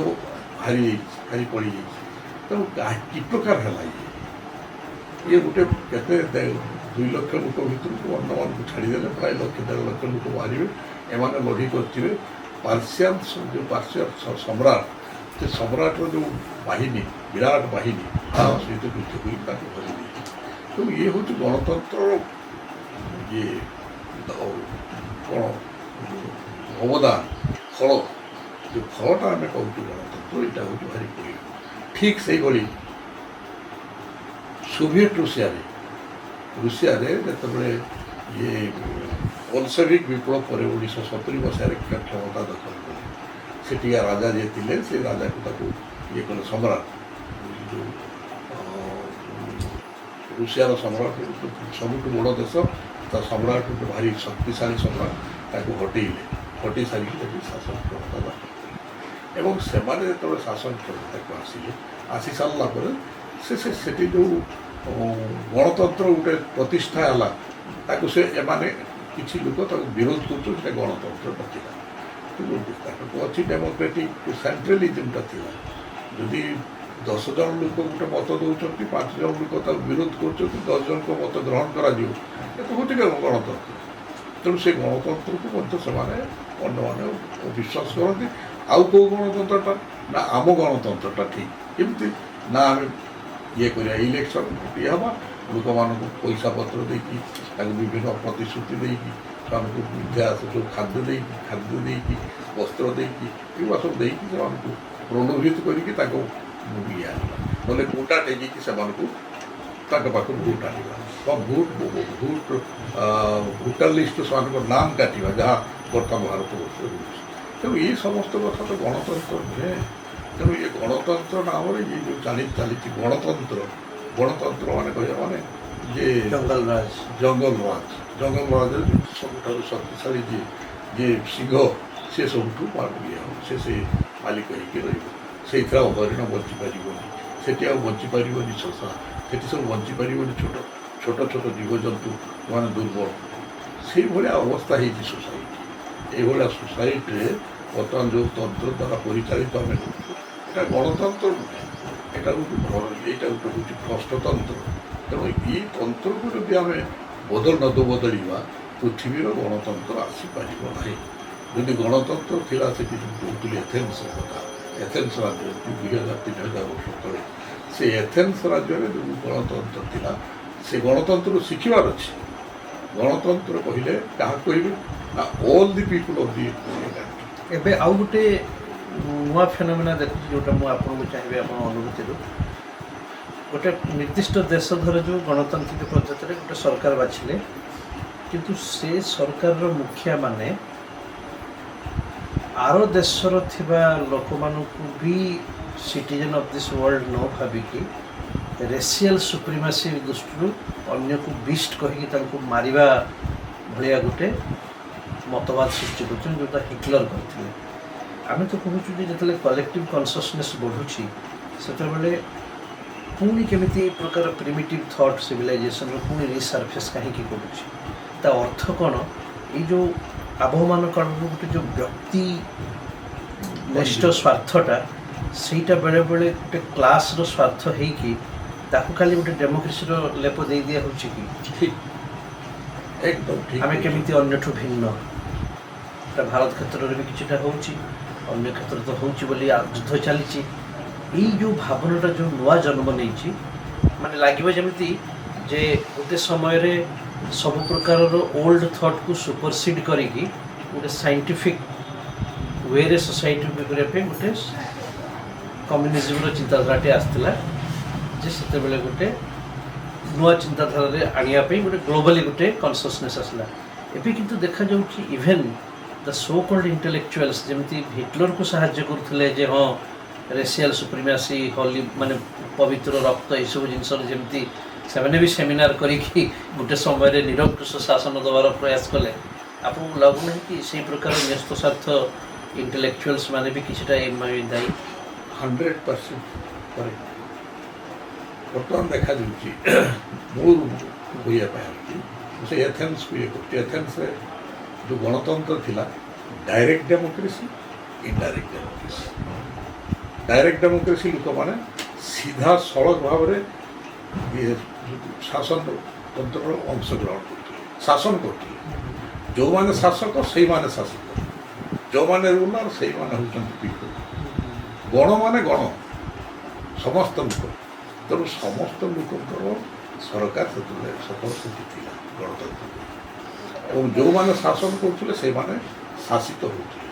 ହାରିଯାଇଛି, ହାରି ପଡ଼ିଯାଇଛି। ତେଣୁ କି ପ୍ରକାର ହେଲା ଇଏ? ଇଏ ଗୋଟେ କେତେ 2 ଲକ୍ଷ ଲୋକ ଭିତରକୁ ଅନ୍ୟମାନଙ୍କୁ ଛାଡ଼ିଦେଲେ ପ୍ରାୟ ଲକ୍ଷ 1.5 ଲକ୍ଷ ଲୋକ ବାହାରିବେ। ଏମାନେ ଲଢ଼େଇ କରିଥିବେ ପାର୍ସିଆନ, ଯେଉଁ ପାର୍ସିଆନ ସମ୍ରାଟ, ସେ ସମ୍ରାଟର ଯେଉଁ ବାହିନୀ, ବିରାଟ ବାହିନୀ, ତା ସହିତ ଯୁଦ୍ଧ କରି ତାକୁ ହରାଇ ଦେଇଛି। ତେଣୁ ଇଏ ହେଉଛି ଗଣତନ୍ତ୍ରର ଇଏ କ'ଣ ଅବଦାନ, ଫଳ। ଯେଉଁ ଫଳଟା ଆମେ କହୁଛୁ ଗଣତନ୍ତ୍ର, ଏଇଟା ହେଉଛି ଭାରି ପ୍ରିୟ। ଠିକ୍ ସେଇଭଳି ସୋଭିଏଟ ରୁଷିଆରେ ଯେତେବେଳେ ଇଏ ବୋଲସେଭିକ ବିପ୍ଳବ ପରେ 1970 ମସିହାରେ କ୍ଷମତା ଦଖଲ କଲେ, ସେଠିକା ରାଜା ଯିଏ ଥିଲେ, ସେ ରାଜାକୁ ତାକୁ ଇଏ କଲେ। ସମ୍ରାଟ ଯେଉଁ ରୁଷିଆର ସମ୍ରାଟ, ସବୁଠୁ ବଡ଼ ଦେଶ, ତା ସମ୍ରାଟ ଗୋଟେ ଭାରି ଶକ୍ତିଶାଳୀ ସମ୍ରାଟ, ତାକୁ ହଟେଇଲେ। ହଟେଇ ସାରିକି ସେଠି ଶାସନ କ୍ଷମତା ଦଖଲ କଲେ ଏବଂ ସେମାନେ ଯେତେବେଳେ ଶାସନ କ୍ଷମତାକୁ ଆସିଲେ, ଆସି ସାରିଲା ପରେ ସେ ସେ ସେଠି ଯେଉଁ ଗଣତନ୍ତ୍ର ଗୋଟେ ପ୍ରତିଷ୍ଠା ହେଲା, ତାକୁ ସେ ଏମାନେ କିଛି ଲୋକ ତାକୁ ବିରୋଧ କରୁଛନ୍ତି, ସେଟା ଗଣତନ୍ତ୍ର ନଥିଲା। ତାଙ୍କର ଅଛି ଡେମୋକ୍ରେଟିକ୍ ସେଣ୍ଟ୍ରାଲିଜିମ୍ଟା ଥିଲା। ଯଦି 10 ଜଣ ଲୋକ ଗୋଟେ ମତ ଦେଉଛନ୍ତି, 5 ଜଣ ଲୋକ ତାକୁ ବିରୋଧ କରୁଛନ୍ତି, 10 ଜଣଙ୍କ ମତ ଗ୍ରହଣ କରାଯିବ, ଏ ତ ହେଉଛି ଗଣତନ୍ତ୍ର। ତେଣୁ ସେ ଗଣତନ୍ତ୍ରକୁ ମଧ୍ୟ ସେମାନେ ଅନ୍ୟମାନେ ବିଶ୍ୱାସ କରନ୍ତି। ଆଉ କେଉଁ ଗଣତନ୍ତ୍ରଟା ନା, ଆମ ଗଣତନ୍ତ୍ରଟା ଠିକ୍। କେମିତି ନା, ଆମେ ଇଏ କରିବା, ଇଲେକ୍ସନ୍ ଇଏ ହେବା, ଲୋକମାନଙ୍କୁ ପଇସା ପତ୍ର ଦେଇକି, ତାକୁ ବିଭିନ୍ନ ପ୍ରତିଶ୍ରୁତି ଦେଇକି, ସେମାନଙ୍କୁ ମିଥ୍ୟା ସବୁ ଖାଦ୍ୟ ଦେଇକି, ବସ୍ତ୍ର ଦେଇକି, ଏଗୁଡ଼ା ସବୁ ଦେଇକି ସେମାନଙ୍କୁ ପ୍ରଲୋଭିତ କରିକି ତାଙ୍କୁ ଇଏ ଆଣିବା, ନହେଲେ କୋଟା ଟେକିକି ସେମାନଙ୍କୁ ତାଙ୍କ ପାଖରୁ ଭୋଟ ଆଣିବା ବା ଭୋଟ ଭୋଟ ଭୋଟର ଲିଷ୍ଟ ସେମାନଙ୍କ ନାମ କାଟିବା, ଯାହା ବର୍ତ୍ତମାନ ଭାରତବର୍ଷରେ ହେଉଛି। ତେଣୁ ଏଇ ସମସ୍ତ କଥା ତ ଗଣତନ୍ତ୍ର ନୁହେଁ। ତେଣୁ ଏ ଗଣତନ୍ତ୍ର ନାମରେ ଇଏ ଯେଉଁ ଚାଲିଛି ଗଣତନ୍ତ୍ର, ଗଣତନ୍ତ୍ର ମାନେ କହିବା ମାନେ ଯେ ଜଙ୍ଗଲ ରାଜ। ଜଙ୍ଗଲ ରାଜ। ଜଙ୍ଗଲ ରାଜରେ ସବୁଠାରୁ ଶକ୍ତିଶାଳୀ ଯିଏ ସିଂହ, ସେ ସବୁଠୁ ଇଏ ହେବ, ସେ ମାଲିକ ହେଇକି ରହିବ। ସେଇଥିରେ ଆଉ ହରିଣ ବଞ୍ଚିପାରିବନି, ସେଠି ଆଉ ବଞ୍ଚିପାରିବନି ଶଶା, ସେଠି ସବୁ ବଞ୍ଚିପାରିବନି ଛୋଟ ଛୋଟ ଛୋଟ ଜୀବଜନ୍ତୁ ମାନେ ଦୁର୍ବଳ। ସେଇଭଳିଆ ଅବସ୍ଥା ହେଇଛି ସୋସାଇଟି। ଏଇଭଳିଆ ସୋସାଇଟିରେ ବର୍ତ୍ତମାନ ଯେଉଁ ତନ୍ତ୍ର ଦ୍ୱାରା ପରିଚାଳିତ ଆମେ ହେଉଛୁ, ଏଇଟା ଗଣତନ୍ତ୍ର ନୁହେଁ, ଏଇଟା ଗୋଟେ ହେଉଛି ଭ୍ରଷ୍ଟତନ୍ତ୍ର। ତେଣୁ ଏଇ ତନ୍ତ୍ରକୁ ଯଦି ଆମେ ବଦଳ ନ ବଦଳିବା, ପୃଥିବୀର ଗଣତନ୍ତ୍ର ଆସିପାରିବ ନାହିଁ। ଯଦି ଗଣତନ୍ତ୍ର ଥିଲା, ସେଠି ଯେଉଁ କହୁଥିଲି ଏଥେନ୍ସର କଥା, ଏଥେନ୍ସ ରାଜ୍ୟ 2000 3000 ବର୍ଷ ତଳେ, ସେ ଏଥେନ୍ସ ରାଜ୍ୟରେ ଯେଉଁ ଗଣତନ୍ତ୍ର ଥିଲା, ସେ ଗଣତନ୍ତ୍ରରୁ ଶିଖିବାର ଅଛି। ଗଣତନ୍ତ୍ର କହିଲେ କାହାକୁ କହିବେ ନା, all the people of the country. ଏବେ ଆଉ ଗୋଟେ ନୂଆ ଫେନୋମେନା ଦେଖୁଛି, ଯେଉଁଟା ମୁଁ ଆପଣଙ୍କୁ ଚାହିଁବି ଆପଣ ଅନୁଭୂତିରୁ। ଗୋଟେ ନିର୍ଦ୍ଦିଷ୍ଟ ଦେଶ ଧର ଯେଉଁ ଗଣତାନ୍ତ୍ରିକ ପଦ୍ଧତିରେ ଗୋଟେ ସରକାର ବାଛିଲେ, କିନ୍ତୁ ସେ ସରକାରର ମୁଖିଆ ମାନେ ଆର ଦେଶର ଥିବା ଲୋକମାନଙ୍କୁ ବି ସିଟିଜେନ୍ ଅଫ୍ this world ନ ଭାବିକି ରେସିଆଲ ସୁପ୍ରିମାସି ଦୃଷ୍ଟିରୁ ଅନ୍ୟକୁ ବିଷ୍ଟ କହିକି ତାଙ୍କୁ ମାରିବା ଭଳିଆ ଗୋଟେ ମତବାଦ ସୃଷ୍ଟି କରୁଛନ୍ତି, ଯେଉଁଟା ହିଟଲର କରିଥିଲେ। ଆମେ ତ କହୁଛୁ ଯେ ଯେତେବେଳେ କଲେକ୍ଟିଭ୍ କନସିୟସନେସ୍ ବଢ଼ୁଛି, ସେତେବେଳେ ପୁଣି କେମିତି ଏ ପ୍ରକାର ପ୍ରିମିଟିଭ୍ ଥଟ୍ ସିଭିଲାଇଜେସନର ପୁଣି ରିସର୍ଫେସ୍ କାହିଁକି କରୁଛି? ତା ଅର୍ଥ କ'ଣ? ଏଇ ଯେଉଁ ଆବହମାନ କାଳରୁ ଗୋଟେ ଯେଉଁ ବ୍ୟକ୍ତି ନିଷ୍ଠ ସ୍ୱାର୍ଥଟା, ସେଇଟା ବେଳେବେଳେ ଗୋଟେ କ୍ଲାସ୍ର ସ୍ୱାର୍ଥ ହେଇକି ତାକୁ ଖାଲି ଗୋଟେ ଡେମୋକ୍ରେସିର ଲେପ ଦେଇ ଦିଆ ହେଉଛି କି? ଠିକ୍, ଏକଦମ ଠିକ୍। ଆମେ କେମିତି ଅନ୍ୟଠୁ ଭିନ୍ନ? ଏଟା ଭାରତ କ୍ଷେତ୍ରରେ ବି କିଛିଟା ହେଉଛି, ଅନ୍ୟ କ୍ଷେତ୍ରରେ ତ ହେଉଛି ବୋଲି ଯୁଦ୍ଧ ଚାଲିଛି। ଏଇ ଯେଉଁ ଭାବନାଟା ଯେଉଁ ନୂଆ ଜନ୍ମ ନେଇଛି, ମାନେ ଲାଗିବ ଯେମିତି ଯେ ଗୋଟେ ସମୟରେ ସବୁ ପ୍ରକାରର ଓଲ୍ଡ ଥଟ୍କୁ ସୁପରସିଡ୍ କରିକି ଗୋଟେ ସାଇଣ୍ଟିଫିକ୍ ୱେରେ ସୋସାଇଟି କରିବା ପାଇଁ ଗୋଟେ କମ୍ୟୁନିଜିମ୍ର ଚିନ୍ତାଧାରାଟି ଆସିଥିଲା, ଯେ ସେତେବେଳେ ଗୋଟେ ନୂଆ ଚିନ୍ତାଧାରାରେ ଆଣିବା ପାଇଁ ଗୋଟେ ଗ୍ଲୋବାଲି ଗୋଟେ କନସିୟସନେସ୍ ଆସିଲା। ଏବେ କିନ୍ତୁ ଦେଖାଯାଉଛି even the so called intellectuals ଯେମିତି ହିଟଲରକୁ ସାହାଯ୍ୟ କରୁଥିଲେ ଯେ ହଁ, ରେସିଆଲ ସୁପ୍ରିମାସି, ହୋଲି ମାନେ ପବିତ୍ର ରକ୍ତ, ଏସବୁ ଜିନିଷର ଯେମିତି ସେମାନେ ବି ସେମିନାର କରିକି ଗୋଟେ ସମୟରେ ନିରଙ୍କୁଶ ଶାସନ ଦେବାର ପ୍ରୟାସ କଲେ, ଆପଣଙ୍କୁ ଲାଗୁନାହିଁ କି ସେଇ ପ୍ରକାର ନ୍ୟସ୍ତ ସ୍ୱାର୍ଥ ଇଣ୍ଟେଲେକ୍ଚୁଆଲ୍ସ ମାନେ ବି କିଛିଟା ଏଇ ଦାୟୀ? 100% କରେକ୍ଟ। ବର୍ତ୍ତମାନ ଦେଖାଯାଉଛି, ମୂଳରୁ କହିବା ପାଇଁ ଆସୁଛି, ମୁଁ ସେ ଏଥେନ୍ସକୁ ଇଏ କରୁଛି। ଏଥେନ୍ସରେ ଯେଉଁ ଗଣତନ୍ତ୍ର ଥିଲା, direct democracy, indirect democracy. Direct democracy, ଲୋକମାନେ ସିଧାସଳଖ ଭାବରେ ଇଏ ଶାସନ ତନ୍ତ୍ରର ଅଂଶଗ୍ରହଣ କରୁଥିଲେ, ଶାସନ କରୁଥିଲେ। ଯେଉଁମାନେ ଶାସକ ସେଇମାନେ ଶାସିତ, ଯେଉଁମାନେ ରୁଲର ସେଇମାନେ ହେଉଛନ୍ତି ପିପୁଲ। ଗଣ ମାନେ ଗଣ, ସମସ୍ତ ଲୋକ। ତେଣୁ ସମସ୍ତ ଲୋକଙ୍କର ସରକାର ସେତେବେଳେ ସଫଳ ସେଠି ଥିଲା ଗଣତନ୍ତ୍ର। ଏବଂ ଯେଉଁମାନେ ଶାସନ କରୁଥିଲେ, ସେଇମାନେ ଶାସିତ ହେଉଥିଲେ।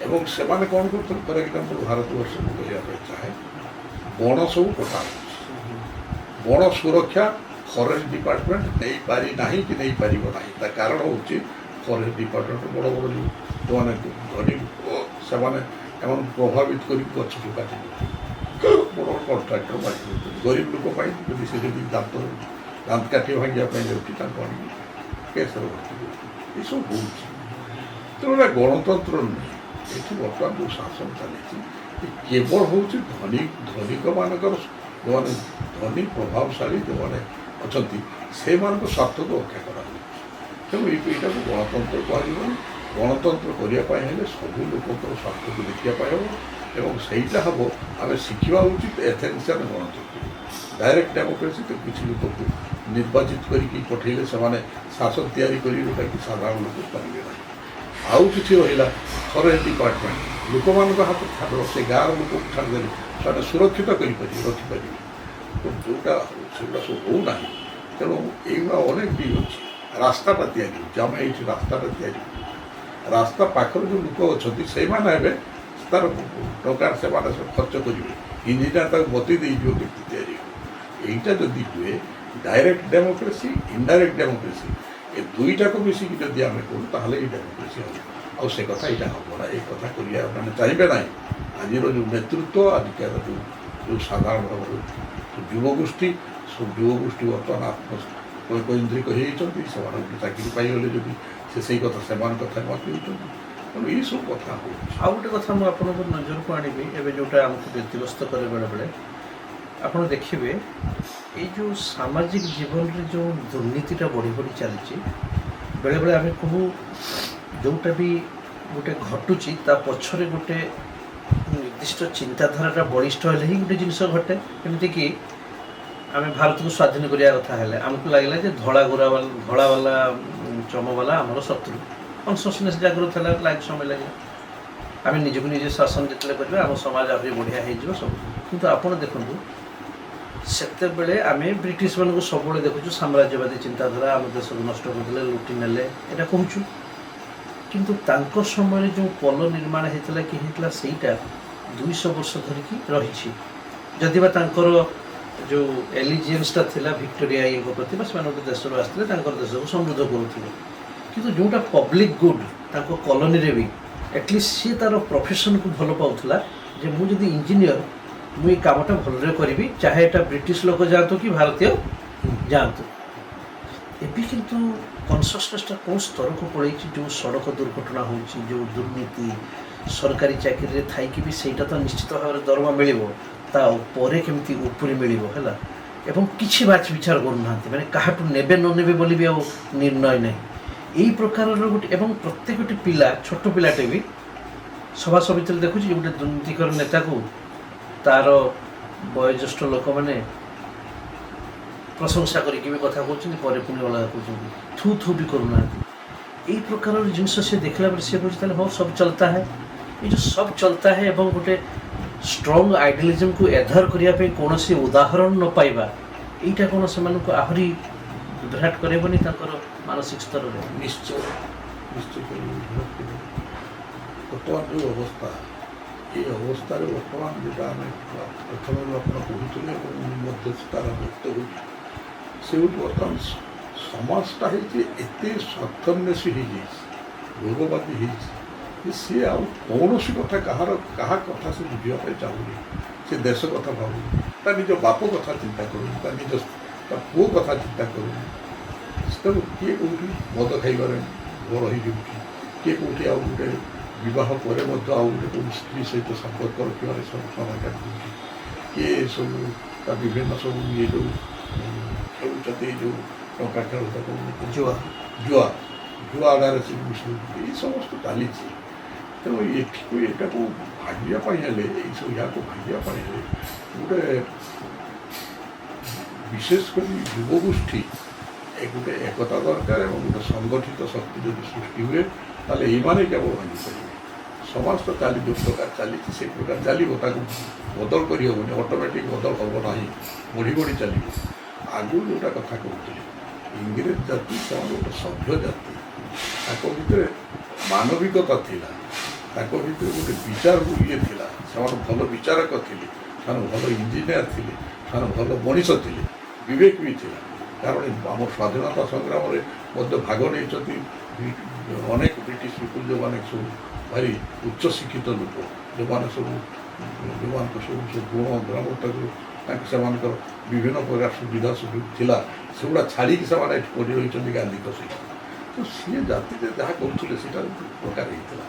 ଏବଂ ସେମାନେ କ'ଣ କରୁଥିଲେ? ଫର ଏକ୍ଜାମ୍ପଲ୍, ଭାରତବର୍ଷକୁ କହିବା ପାଇଁ ଚାହେଁ, ବଣ ସବୁ କଟା ହେଉଛି। ବଣ ସୁରକ୍ଷା ଫରେଷ୍ଟ ଡିପାର୍ଟମେଣ୍ଟ ନେଇପାରି ନାହିଁ କି ନେଇପାରିବ ନାହିଁ। ତା କାରଣ ହେଉଛି ଫରେଷ୍ଟ ଡିପାର୍ଟମେଣ୍ଟ ବଡ଼ ବଡ଼ ଯେଉଁ ଯେଉଁମାନେ ଧନୀ ଲୋକ, ସେମାନେ ଏମାନଙ୍କୁ ପ୍ରଭାବିତ କରିକି ଗଛ ସବୁ କାଟି ଦେଉଛନ୍ତି, ବଡ଼ ବଡ଼ କଣ୍ଟ୍ରାକ୍ଟର ବାଟି ଦେଉଛନ୍ତି। ଗରିବ ଲୋକ ପାଇଁ ଯଦି ସେ ଯଦି ଦାନ୍ତ କାଠି ଭାଙ୍ଗିବା ପାଇଁ ଯାଉଛି, ତାଙ୍କୁ ଆଣିକି କେସରେ ଭର୍ତ୍ତି କରୁଛନ୍ତି। ଏସବୁ ହେଉଛି। ତେଣୁ ଏଇଟା ଗଣତନ୍ତ୍ର ନୁହେଁ। ଏଠି ବର୍ତ୍ତମାନ ଯେଉଁ ଶାସନ ଚାଲିଛି, ଏ କେବଳ ହେଉଛି ଧନିକମାନଙ୍କର, ଯେଉଁମାନେ ଧନୀ ପ୍ରଭାବଶାଳୀ ଯେଉଁମାନେ ଅଛନ୍ତି, ସେମାନଙ୍କ ସ୍ୱାର୍ଥକୁ ରକ୍ଷା କରାଯାଉଛି। ତେଣୁ ଏଇଟାକୁ ଗଣତନ୍ତ୍ର କୁହାଯିବନି। ଗଣତନ୍ତ୍ର କରିବା ପାଇଁ ହେଲେ ସବୁ ଲୋକଙ୍କର ସ୍ୱାର୍ଥକୁ ଦେଖିବା ପାଇଁ ହେବ ଏବଂ ସେଇଟା ହେବ। ଆମେ ଶିଖିବା ଉଚିତ ଏଥେନ୍ସିଆନ୍ ଗଣତନ୍ତ୍ର, ଡାଇରେକ୍ଟ ଡେମୋକ୍ରେସି। ତ କିଛି ଲୋକକୁ ନିର୍ବାଚିତ କରିକି ପଠେଇଲେ ସେମାନେ ଶାସନ ତିଆରି କରିବେ, ଯେଉଁଟାକି ସାଧାରଣ ଲୋକ ପାରିବେ ନାହିଁ। ଆଉ କିଛି ରହିଲା ଫରେଷ୍ଟ ଡିପାର୍ଟମେଣ୍ଟ, ଲୋକମାନଙ୍କ ହାତ ଛାଡ଼, ସେ ଗାଁର ଲୋକକୁ ଛାଡ଼ିଦେଲେ ସେମାନେ ସୁରକ୍ଷିତ କରିପାରିବେ, ରଖିପାରିବେ। ତ ଯେଉଁଟା ସେଗୁଡ଼ା ସବୁ ହେଉନାହିଁ। ତେଣୁ ଏଇଗୁଡ଼ା ଅନେକ ବି ଅଛି। ରାସ୍ତାଟା ତିଆରି ହେଉଛି, ଆମେ ଏଇଠି ରାସ୍ତାଟା ତିଆରି କରୁଛୁ। ରାସ୍ତା ପାଖରେ ଯେଉଁ ଲୋକ ଅଛନ୍ତି, ସେଇମାନେ ହେବେ ତାର ଟଙ୍କା ସେମାନେ ସବୁ ଖର୍ଚ୍ଚ କରିବେ, ଇଞ୍ଜିନିୟର ତାକୁ ବତେଇ ଦେଇଯିବ କେମିତି ତିଆରି ହେବ। ଏଇଟା ଯଦି ହୁଏ, ଡାଇରେକ୍ଟ ଡେମୋକ୍ରେସି, ଇନଡାଇରେକ୍ଟ ଡେମୋକ୍ରେସି, ଏ ଦୁଇଟାକୁ ମିଶିକି ଯଦି ଆମେ କରୁ, ତାହେଲେ ଏଇ ଡେମୋକ୍ରେସି ହେବ। ଆଉ ସେ କଥା ଏଇଟା ହେବ ନା, ଏ କଥା କରିବା ମାନେ ଚାହିଁବେ ନାହିଁ ଆଜିର ଯେଉଁ ନେତୃତ୍ୱ, ଆଜିକାର ଯେଉଁ ଯେଉଁ ସାଧାରଣ ଭାବରେ ଯୁବଗୋଷ୍ଠୀ, ସବୁ ଯୁବଗୋଷ୍ଠୀ ବର୍ତ୍ତମାନ ଆତ୍ମ କୈନ୍ଦ୍ରିକ ହେଇଯାଇଛନ୍ତି। ସେମାନେ ଗୋଟେ ଚାକିରି ପାଇଗଲେ ଯଦି ସେ ସେଇ କଥା, ସେମାନଙ୍କ କଥା ମାତି ହେଉଛନ୍ତି। ତେଣୁ ଏଇସବୁ କଥା ହେଉଛି। ଆଉ ଗୋଟେ କଥା ମୁଁ ଆପଣଙ୍କ ନଜରକୁ ଆଣିବି ଏବେ, ଯେଉଁଟା ଆମକୁ ବ୍ୟତିବ୍ୟସ୍ତ କରେ ବେଳେବେଳେ। ଆପଣ ଦେଖିବେ, ଏଇ ଯେଉଁ ସାମାଜିକ ଜୀବନରେ ଯେଉଁ ଦୁର୍ନୀତିଟା ବଢ଼ି ବଢ଼ି ଚାଲିଛି, ବେଳେବେଳେ ଆମେ କହୁ ଯେଉଁଟା ବି ଗୋଟେ ଘଟୁଛି ତା ପଛରେ ଗୋଟେ ନିର୍ଦ୍ଦିଷ୍ଟ ଚିନ୍ତାଧାରାଟା ବଳିଷ୍ଠ ହେଲେ ହିଁ ଗୋଟେ ଜିନିଷ ଘଟେ। ଏମିତିକି ଆମେ ଭାରତକୁ ସ୍ୱାଧୀନ କରିବା କଥା ହେଲେ ଆମକୁ ଲାଗିଲା ଯେ ଧଳା ଗୋରା ବାଲା, ଧଳାବାଲା, ଚମବାଲା ଆମର ଶତ୍ରୁ। କନସସନେସ୍ ଜାଗ୍ରତ ହେଲା, ଲାଗି ସମୟ ଲାଗିଲା। ଆମେ ନିଜକୁ ନିଜେ ଶାସନ ଯେତେବେଳେ କରିବା, ଆମ ସମାଜ ଆହୁରି ବଢ଼ିଆ ହେଇଯିବ ସବୁ। କିନ୍ତୁ ଆପଣ ଦେଖନ୍ତୁ, ସେତେବେଳେ ଆମେ ବ୍ରିଟିଶମାନଙ୍କୁ ସବୁବେଳେ ଦେଖୁଛୁ ସାମ୍ରାଜ୍ୟବାଦୀ ଚିନ୍ତାଧାରା, ଆମ ଦେଶକୁ ନଷ୍ଟ କରିଦେଲେ, ଲୁଟି ନେଲେ, ଏଇଟା କହୁଛୁ। କିନ୍ତୁ ତାଙ୍କ ସମୟରେ ଯେଉଁ ପୋଲ ନିର୍ମାଣ ହେଇଥିଲା କି ହେଇଥିଲା, ସେଇଟା 200 ବର୍ଷ ଧରିକି ରହିଛି। ଯଦି ବା ତାଙ୍କର ଯେଉଁ ଏଲିଜିଏନ୍ସଟା ଥିଲା ଭିକ୍ଟୋରିଆ ଇଏଙ୍କ ପ୍ରତି ବା ସେମାନେ ଗୋଟେ ଦେଶରୁ ଆସିଥିଲେ, ତାଙ୍କର ଦେଶକୁ ସମୃଦ୍ଧ କରୁଥିଲେ, କିନ୍ତୁ ଯେଉଁଟା ପବ୍ଲିକ୍ ଗୁଡ୍ ତାଙ୍କ କଲୋନୀରେ ବି ଆଟଲିଷ୍ଟ ସିଏ ତା'ର ପ୍ରଫେସନକୁ ଭଲ ପାଉଥିଲା ଯେ ମୁଁ ଯଦି ଇଞ୍ଜିନିୟର, ମୁଁ ଏଇ କାମଟା ଭଲରେ କରିବି, ଚାହେ ଏଟା ବ୍ରିଟିଶ ଲୋକ ଯାଆନ୍ତୁ କି ଭାରତୀୟ ଯାଆନ୍ତୁ। ଏବେ କିନ୍ତୁ କନସସନେସଟା କେଉଁ ସ୍ତରକୁ ପଳେଇଛି? ଯେଉଁ ସଡ଼କ ଦୁର୍ଘଟଣା ହେଉଛି, ଯେଉଁ ଦୁର୍ନୀତି, ସରକାରୀ ଚାକିରିରେ ଥାଇକି ବି ସେଇଟା ତ ନିଶ୍ଚିତ ଭାବରେ ଦରମା ମିଳିବ, ତା ପରେ କେମିତି ଉପରେ ମିଳିବ ହେଲା ଏବଂ କିଛି ବାଛ ବିଚାର କରୁନାହାନ୍ତି, ମାନେ କାହାଠୁ ନେବେ ନ ନେବେ ବୋଲି ବି ଆଉ ନିର୍ଣ୍ଣୟ ନାହିଁ। ଏଇ ପ୍ରକାରର ଗୋଟେ ଏବଂ ପ୍ରତ୍ୟେକଟି ପିଲା, ଛୋଟ ପିଲାଟେ ବି ସଭା ସମିତିରେ ଦେଖୁଛି ଗୋଟେ ଦୁର୍ନୀତିକର ନେତାକୁ ତାର ବୟୋଜ୍ୟେଷ୍ଠ ଲୋକମାନେ ପ୍ରଶଂସା କରିକି ବି କଥା କହୁଛନ୍ତି, ପରେ ପୁଣି ଅଲଗା କହୁଛନ୍ତି, ଥୁ ଥୁ ବି କରୁନାହାନ୍ତି। ଏଇ ପ୍ରକାରର ଜିନିଷ ସେ ଦେଖିଲା ପରେ ସେ କହୁଛି, ତାହେଲେ ହଉ, सब चलता है। ଏଇ ଯେଉଁ सब चलता है ଏବଂ ଗୋଟେ ଷ୍ଟ୍ରଙ୍ଗ ଆଇଡ଼ିଆଲିଜମକୁ ଏଧାର କରିବା ପାଇଁ କୌଣସି ଉଦାହରଣ ନ ପାଇବା, ଏଇଟା କ'ଣ ସେମାନଙ୍କୁ ଆହୁରି ବିଭ୍ରାଟ କରିବନି ତାଙ୍କର ମାନସିକ ସ୍ତରରେ? ନିଶ୍ଚୟ, ନିଶ୍ଚୟ କରିବ, ବିଭ୍ରାଟ କରିବ। ବର୍ତ୍ତମାନ ଯେଉଁ ଅବସ୍ଥା, ଏଇ ଅବସ୍ଥାରେ ବର୍ତ୍ତମାନ ଯେଉଁଟା ଆମେ ପ୍ରଥମରୁ ଆପଣ କହୁଥିଲେ ଏବଂ ମୁଁ ମଧ୍ୟ ତାର ବ୍ୟକ୍ତ ହେଉଛି, ସେ ହେଉଛି ବର୍ତ୍ତମାନ ସମାଜଟା ହେଇଛି ଏତେ ସ୍ୱାର୍ଥନ୍ୱେଷୀ ହେଇଯାଇଛି, ଭୋଗବାଦୀ ହେଇଛି ଯେ ସିଏ ଆଉ କୌଣସି କଥା, କାହାର କାହା କଥା ସେ ବୁଝିବା ପାଇଁ ଚାହୁଁନି। ସେ ଦେଶ କଥା ଭାବୁନି, ତା ନିଜ ବାପ କଥା ଚିନ୍ତା କରୁନି, ତା ନିଜ ତା ପୁଅ କଥା ଚିନ୍ତା କରୁନି। ତେଣୁ କିଏ କେଉଁଠି ମଦ ଖାଇବାରେ ବଡ଼ ହେଇଯାଉଛି, କିଏ କେଉଁଠି ଆଉ ଗୋଟେ ବିବାହ ପରେ ମଧ୍ୟ ଆଉ ଗୋଟେ କେଉଁ ସ୍ତ୍ରୀ ସହିତ ସମ୍ପର୍କ ରଖିବାରେ ସବୁ ସମୟ କାଟି ଦେଉଛି, କିଏ ସବୁ ତା ବିଭିନ୍ନ ସବୁ ଇଏ ଯେଉଁ ଖେଳୁଛନ୍ତି, ଯେଉଁ ଟଙ୍କା ଖେଳ, ତାକୁ ଜୁଆ। ଜୁଆ, ଜୁଆ ଆଡ଼ାରେ ସେ ମିଶୁଛନ୍ତି। ଏଇ ସମସ୍ତ ଚାଲିଛି। ତେଣୁ ଏଠିକୁ ଏଟାକୁ ଭାଙ୍ଗିବା ପାଇଁ ହେଲେ, ଏଇସବୁ ଏହାକୁ ଭାଙ୍ଗିବା ପାଇଁ ହେଲେ ଗୋଟେ ବିଶେଷ କରି ଯୁବଗୋଷ୍ଠୀ ଏ ଗୋଟେ ଏକତା ଦରକାର ଏବଂ ଗୋଟେ ସଂଗଠିତ ଶକ୍ତି ଯଦି ସୃଷ୍ଟି ହୁଏ, ତାହେଲେ ଏଇମାନେ କେବଳ ଭାଙ୍ଗିପାରିବେ। ସମାଜ ତ ଚାଲି ଯେଉଁ ପ୍ରକାର ଚାଲିଛି ସେଇ ପ୍ରକାର ଚାଲିବ, ତାକୁ ବଦଳ କରିହେବନି, ଅଟୋମେଟିକ୍ ବଦଳ ହେବ ନାହିଁ, ବଢ଼ି ବଢ଼ି ଚାଲିବ। ଆଗରୁ ଯେଉଁଟା କଥା କହୁଥିଲେ, ଇଂରେଜ ଜାତି ସେମାନେ ଗୋଟେ ସଭ୍ୟ ଜାତି, ତାଙ୍କ ଭିତରେ ମାନବିକତା ଥିଲା, ତାଙ୍କ ଭିତରେ ଗୋଟେ ବିଚାର ଇଏ ଥିଲା, ସେମାନେ ଭଲ ବିଚାରକ ଥିଲେ, ସେମାନେ ଭଲ ଇଞ୍ଜିନିୟର ଥିଲେ, ସେମାନେ ଭଲ ମଣିଷ ଥିଲେ, ବିବେକ ବି ଥିଲା। କାରଣ ଆମ ସ୍ୱାଧୀନତା ସଂଗ୍ରାମରେ ମଧ୍ୟ ଭାଗ ନେଇଛନ୍ତି ଅନେକ ବ୍ରିଟିଶ ପିପୁଲ, ଯେଉଁମାନେ ସବୁ ଭାରି ଉଚ୍ଚଶିକ୍ଷିତ ଲୋକ, ଯେଉଁମାନେ ସବୁ ଯେଉଁମାନଙ୍କ ସବୁ ସବୁ ଗୁଣ ଗ୍ରାମତାକୁ ତାଙ୍କ ସେମାନଙ୍କର ବିଭିନ୍ନ ପ୍ରକାର ସୁବିଧା ସୁଯୋଗ ଥିଲା, ସେଗୁଡ଼ା ଛାଡ଼ିକି ସେମାନେ ଏଠି ପଡ଼ି ରହିଛନ୍ତି ଗାନ୍ଧୀଙ୍କ ସହିତ। ତ ସିଏ ଜାତିରେ ଯାହା କରୁଥିଲେ ସେଇଟା ଗୋଟେ ପ୍ରକାର ହେଇଥିଲା।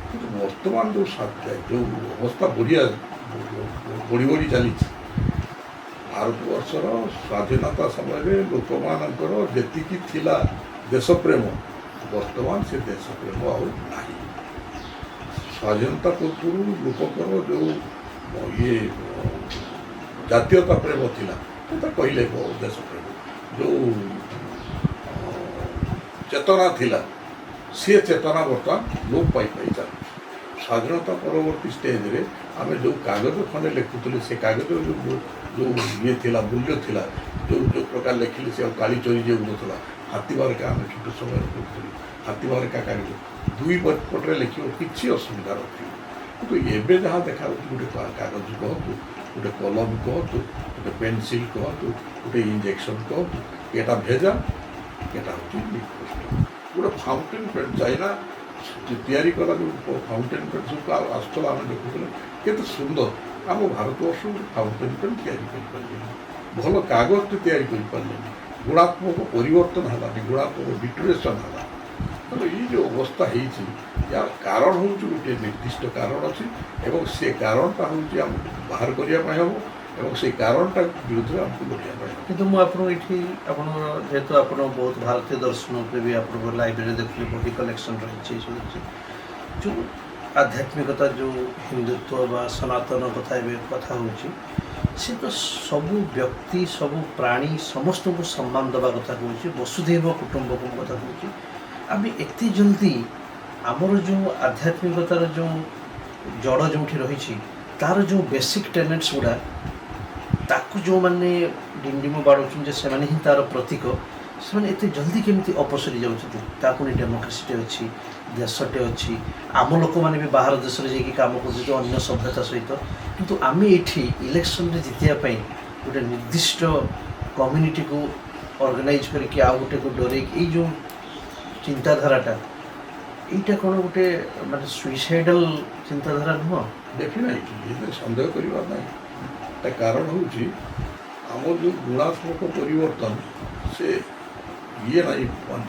କିନ୍ତୁ ବର୍ତ୍ତମାନ ଯେଉଁ ଯେଉଁ ଅବସ୍ଥା ବଢ଼ି ବଢ଼ି ଚାଲିଛି, ଭାରତବର୍ଷର ସ୍ୱାଧୀନତା ସମୟରେ ଲୋକମାନଙ୍କର ଯେତିକି ଥିଲା ଦେଶପ୍ରେମ, ବର୍ତ୍ତମାନ ସେ ଦେଶପ୍ରେମ ଆଉ ନାହିଁ। ସ୍ୱାଧୀନତା ପୂର୍ବରୁ ଲୋକଙ୍କର ଯେଉଁ ଇଏ ଜାତୀୟତା ପ୍ରେମ ଥିଲା, ତ କହିଲେ ଦେଶପ୍ରେମ ଯେଉଁ ଚେତନା ଥିଲା, ସେ ଚେତନା ବର୍ତ୍ତମାନ ଲୋପ ପାଇ ପାଇ ଚାଲୁଛି। ସ୍ୱାଧୀନତା ପରବର୍ତ୍ତୀ ଷ୍ଟେଜରେ ଆମେ ଯେଉଁ କାଗଜ ଖଣ୍ଡେ ଲେଖୁଥିଲେ, ସେ କାଗଜର ଯେଉଁ ଯେଉଁ ଇଏ ଥିଲା, ମୂଲ୍ୟ ଥିଲା, ଯେଉଁ ଯେଉଁ ପ୍ରକାର ଲେଖିଲେ ସେ ଆଉ କାଳି ଚରି ଯାଉନଥିଲା। ହାତୀ ମାର୍କା ଆମେ ଛୋଟ ସମୟରେ କରୁଥିଲୁ। ହାତୀ ମାର୍କା କାଗଜ ଦୁଇ ପଟରେ ଲେଖିବ, କିଛି ଅସୁବିଧା ନଥିବ। କିନ୍ତୁ ଏବେ ଯାହା ଦେଖାଯାଉଛି, ଗୋଟେ କାଗଜ କୁହନ୍ତୁ, ଗୋଟେ କଲମ କୁହନ୍ତୁ, ଗୋଟେ ପେନସିଲ୍ କୁହନ୍ତୁ, ଗୋଟେ ଇଞ୍ଜେକ୍ସନ୍ କୁହନ୍ତୁ, ଏଇଟା ଭେଜାଲ, ଏଇଟା ହେଉଛି ନିକୃଷ୍ଟ। ଗୋଟେ ଫାଉଣ୍ଟେନ୍ ପେନ୍, ଚାଇନା ତିଆରି କଲା ଯେଉଁ ଫାଉଣ୍ଟେନ୍ ପେନ୍ ସବୁ ଆସୁଥିଲା, ଆମେ ଦେଖୁଥିଲେ କେତେ ସୁନ୍ଦର। ଆମ ଭାରତବର୍ଷ ଗୋଟେ ଫାଉଣ୍ଟେନ୍ ପେନ୍ ତିଆରି କରିପାରିଲେନି, ଭଲ କାଗଜଟେ ତିଆରି କରିପାରିଲେନି। ଗୁଣାତ୍ମକ ପରିବର୍ତ୍ତନ ହେଲାନି, ଗୁଣାତ୍ମକ ଡିଟୋରିଏସନ୍ ହେଲା। ତେଣୁ ଏଇ ଯେଉଁ ଅବସ୍ଥା ହେଇଛି, ୟାର କାରଣ ହେଉଛି, ଗୋଟିଏ ନିର୍ଦ୍ଦିଷ୍ଟ କାରଣ ଅଛି ଏବଂ ସେ କାରଣଟା ହେଉଛି ଆମକୁ ବାହାର କରିବା ପାଇଁ ହେବ ଏବଂ ସେଇ କାରଣଟା ବିରୁଦ୍ଧରେ ଆମକୁ ଲଢ଼ିବା ପାଇଁ ହେବ। କିନ୍ତୁ ମୁଁ ଆପଣଙ୍କୁ ଏଠି, ଆପଣଙ୍କର ଯେହେତୁ ଆପଣ ବହୁତ ଭାରତୀୟ ଦର୍ଶନ ଉପରେ ବି, ଆପଣଙ୍କ ଲାଇବ୍ରେରୀ ଦେଖିଲେ ବହି କଲେକ୍ସନ୍ ରହିଛି, ଏସବୁ ଅଛି, ଯେଉଁ ଆଧ୍ୟାତ୍ମିକତା, ଯେଉଁ ହିନ୍ଦୁତ୍ୱ ବା ସନାତନ କଥା ଏବେ କଥା ହେଉଛି, ସେ ତ ସବୁ ବ୍ୟକ୍ତି, ସବୁ ପ୍ରାଣୀ, ସମସ୍ତଙ୍କୁ ସମ୍ମାନ ଦେବା କଥା କହୁଛି, ବସୁଧୈବ କୁଟୁମ୍ବକମ୍ କଥା କହୁଛି। ଆମେ ଏତେ ଜଲ୍ଦି ଆମର ଯେଉଁ ଆଧ୍ୟାତ୍ମିକତାର ଯେଉଁ ଜଡ଼ ଯେଉଁଠି ରହିଛି, ତାର ଯେଉଁ ବେସିକ୍ ଟେନେଟ୍ସ ଗୁଡ଼ା, ତାକୁ ଯେଉଁମାନେ ଡିଣ୍ଡିମ ବାଡ଼ଉଛନ୍ତି ଯେ ସେମାନେ ହିଁ ତାର ପ୍ରତୀକ, ସେମାନେ ଏତେ ଜଲ୍ଦି କେମିତି ଅପସରି ଯାଉଛନ୍ତି? ତା ପୁଣି ଡେମୋକ୍ରେସିଟେ ଅଛି, ଦେଶଟେ ଅଛି, ଆମ ଲୋକମାନେ ବି ବାହାର ଦେଶରେ ଯାଇକି କାମ କରୁଛନ୍ତି ଅନ୍ୟ ସଭ୍ୟତା ସହିତ। କିନ୍ତୁ ଆମେ ଏଇଠି ଇଲେକ୍ସନରେ ଜିତିବା ପାଇଁ ଗୋଟେ ନିର୍ଦ୍ଦିଷ୍ଟ କମ୍ୟୁନିଟିକୁ ଅର୍ଗାନାଇଜ୍ କରିକି ଆଉ ଗୋଟେକୁ ଡରେଇକି, ଏଇ ଯେଉଁ ଚିନ୍ତାଧାରାଟା, ଏଇଟା କ'ଣ ଗୋଟେ ମାନେ ସୁଇସାଇଡ଼ାଲ ଚିନ୍ତାଧାରା ନୁହଁ? ଡେଫିନାଇଟଲି, ଏଥିରେ ସନ୍ଦେହ କରିବାର ନାହିଁ। ତା କାରଣ ହେଉଛି ଆମର ଯେଉଁ ଗୁଣାତ୍ମକ ପରିବର୍ତ୍ତନ, ସେ ଇଏ ନାହିଁ,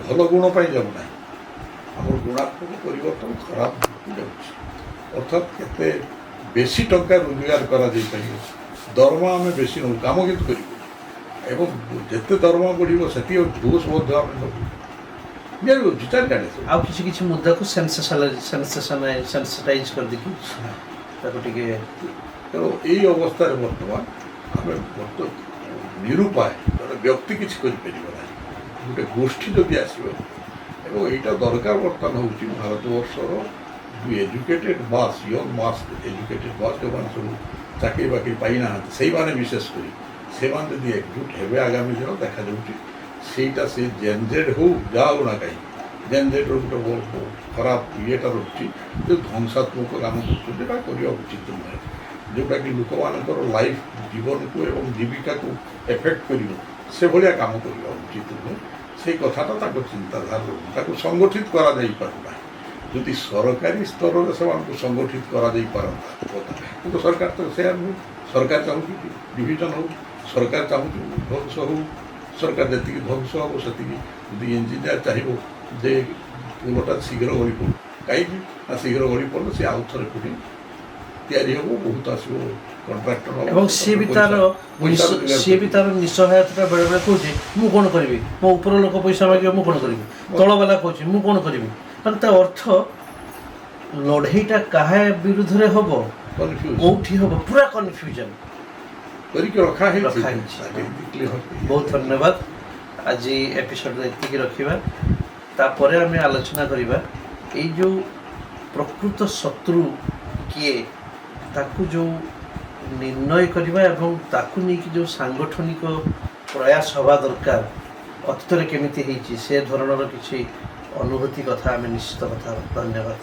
ଭଲ ଗୁଣ ପାଇଁ ଯାଉନାହିଁ। ଆମର ଗୁଣାତ୍ମକ ପରିବର୍ତ୍ତନ ଖରାପ ଦିଗକୁ ଯାଉଛି। ଅର୍ଥାତ୍ କେତେ ବେଶୀ ଟଙ୍କା ରୋଜଗାର କରାଯାଇପାରିବ। ଦରମା ଆମେ ବେଶୀ ନେବୁ, କାମ କିନ୍ତୁ କରିବୁ ଏବଂ ଯେତେ ଦରମା ବଢ଼ିବ ସେତିକି ଘୁଷ ମଧ୍ୟ ଆମେ ନେବୁ। ନିଆଯାଉଛି ଚାରିଆଡ଼େ ସବୁ। ଆଉ କିଛି କିଛି ମୁଦ୍ଦାକୁ ସେନ୍ସେସନାଇଜ୍ କରିଦେଇକି ତାକୁ ଟିକେ ତେଣୁ ଏଇ ଅବସ୍ଥାରେ ବର୍ତ୍ତମାନ ଆମେ ବର୍ତ୍ତମାନ ନିରୁପାୟ। ଜଣେ ବ୍ୟକ୍ତି କିଛି କରିପାରିବ ନାହିଁ, ଗୋଟେ ଗୋଷ୍ଠୀ ଯଦି ଆସିବ ଏବଂ ଏଇଟା ଦରକାର ବର୍ତ୍ତମାନ ହେଉଛି ଭାରତବର୍ଷର ଯେଉଁ educated mass, young mass, educated mass, ଯେଉଁମାନେ ସବୁ ଚାକିରି ବାକିରି ପାଇନାହାନ୍ତି, ସେଇମାନେ ବିଶେଷ କରି ସେମାନେ ଯଦି ଏକଜୁଟ ହେବେ, ଆଗାମୀ ଦିନ ଦେଖାଯାଉଛି ସେଇଟା ସେ ଜେନଜେଡ୍ ହଉ, ଯାହା ହଉ ନା କାହିଁକି, ଜେନଜେଡ୍ର ଗୋଟେ ବହୁତ ଖରାପ ଇଏଟା ରହୁଛି ଯେ ଧ୍ୱଂସାତ୍ମକ କାମ କରୁଛନ୍ତି। ଏଟା କରିବା ଉଚିତ ନୁହେଁ। ଯେଉଁଟାକି ଲୋକମାନଙ୍କର ଲାଇଫ୍, ଜୀବନକୁ ଏବଂ ଜୀବିକାକୁ ଏଫେକ୍ଟ କରିବ, ସେଭଳିଆ କାମ କରିବା ଉଚିତ ନୁହେଁ। ସେଇ କଥାଟା ତାଙ୍କ ଚିନ୍ତାଧାରା ରହୁନି, ତାକୁ ସଂଗଠିତ କରାଯାଇପାରୁନାହିଁ। ଯଦି ସରକାରୀ ସ୍ତରରେ ସେମାନଙ୍କୁ ସଂଗଠିତ କରାଯାଇପାରନ୍ତା କଥା, କିନ୍ତୁ ସରକାର ତ ସେୟା ନୁହେଁ। ସରକାର ଚାହୁଁଛି ଡିଭିଜନ ହଉ, ସରକାର ଚାହୁଁଛି ଧ୍ୱଂସ ହଉ। ସରକାର ଯେତିକି ଧ୍ୱଂସ ହେବ ସେତିକି। ଯଦି ଇଞ୍ଜିନିୟର ଚାହିଁବ ଯେ ପୋଲଟା ଶୀଘ୍ର ଗଳି ପଡ଼ୁ, କାହିଁକି ନା ଶୀଘ୍ର ଗଳି ପଡ଼ିଲେ ସେ ଆଉ ଥରେ ପୁଣି ତିଆରି ହେବ, ବହୁତ ଆସିବ କଣ୍ଟ୍ରାକ୍ଟର। ଏବଂ ସିଏ ବି ତାର ସିଏ ବି ତାର ନିଃସହାୟତା ବେଳେବେଳେ କହୁଛି, ମୁଁ କ'ଣ କରିବି, ମୋ ଉପର ଲୋକ ପଇସା ମାଗିବ, ମୁଁ କ'ଣ କରିବି, ତଳବାଲା କହୁଛି ମୁଁ କ'ଣ କରିବି। ମାନେ ତା ଅର୍ଥ ଲଢ଼େଇଟା କାହା ବିରୁଦ୍ଧରେ ହବ, କୋଉଠି ହବ, ପୁରା କନଫ୍ୟୁଜନ କରିକି ରଖା ହେଇଛି। ରଖା ହେଇଛି। ବହୁତ ଧନ୍ୟବାଦ। ଆଜି ଏପିସୋଡ଼ରେ ଏତିକି ରଖିବା। ତାପରେ ଆମେ ଆଲୋଚନା କରିବା ଏଇ ଯେଉଁ ପ୍ରକୃତ ଶତ୍ରୁ କିଏ, ତାକୁ ଯେଉଁ ନିର୍ଣ୍ଣୟ କରିବା ଏବଂ ତାକୁ ନେଇକି ଯେଉଁ ସାଙ୍ଗଠନିକ ପ୍ରୟାସ ହେବା ଦରକାର, ଅତୀତରେ କେମିତି ହେଇଛି, ସେ ଧରଣର କିଛି ଅନୁଭୂତି କଥା ଆମେ ନିଶ୍ଚିତ କଥା ହେବା। ଧନ୍ୟବାଦ।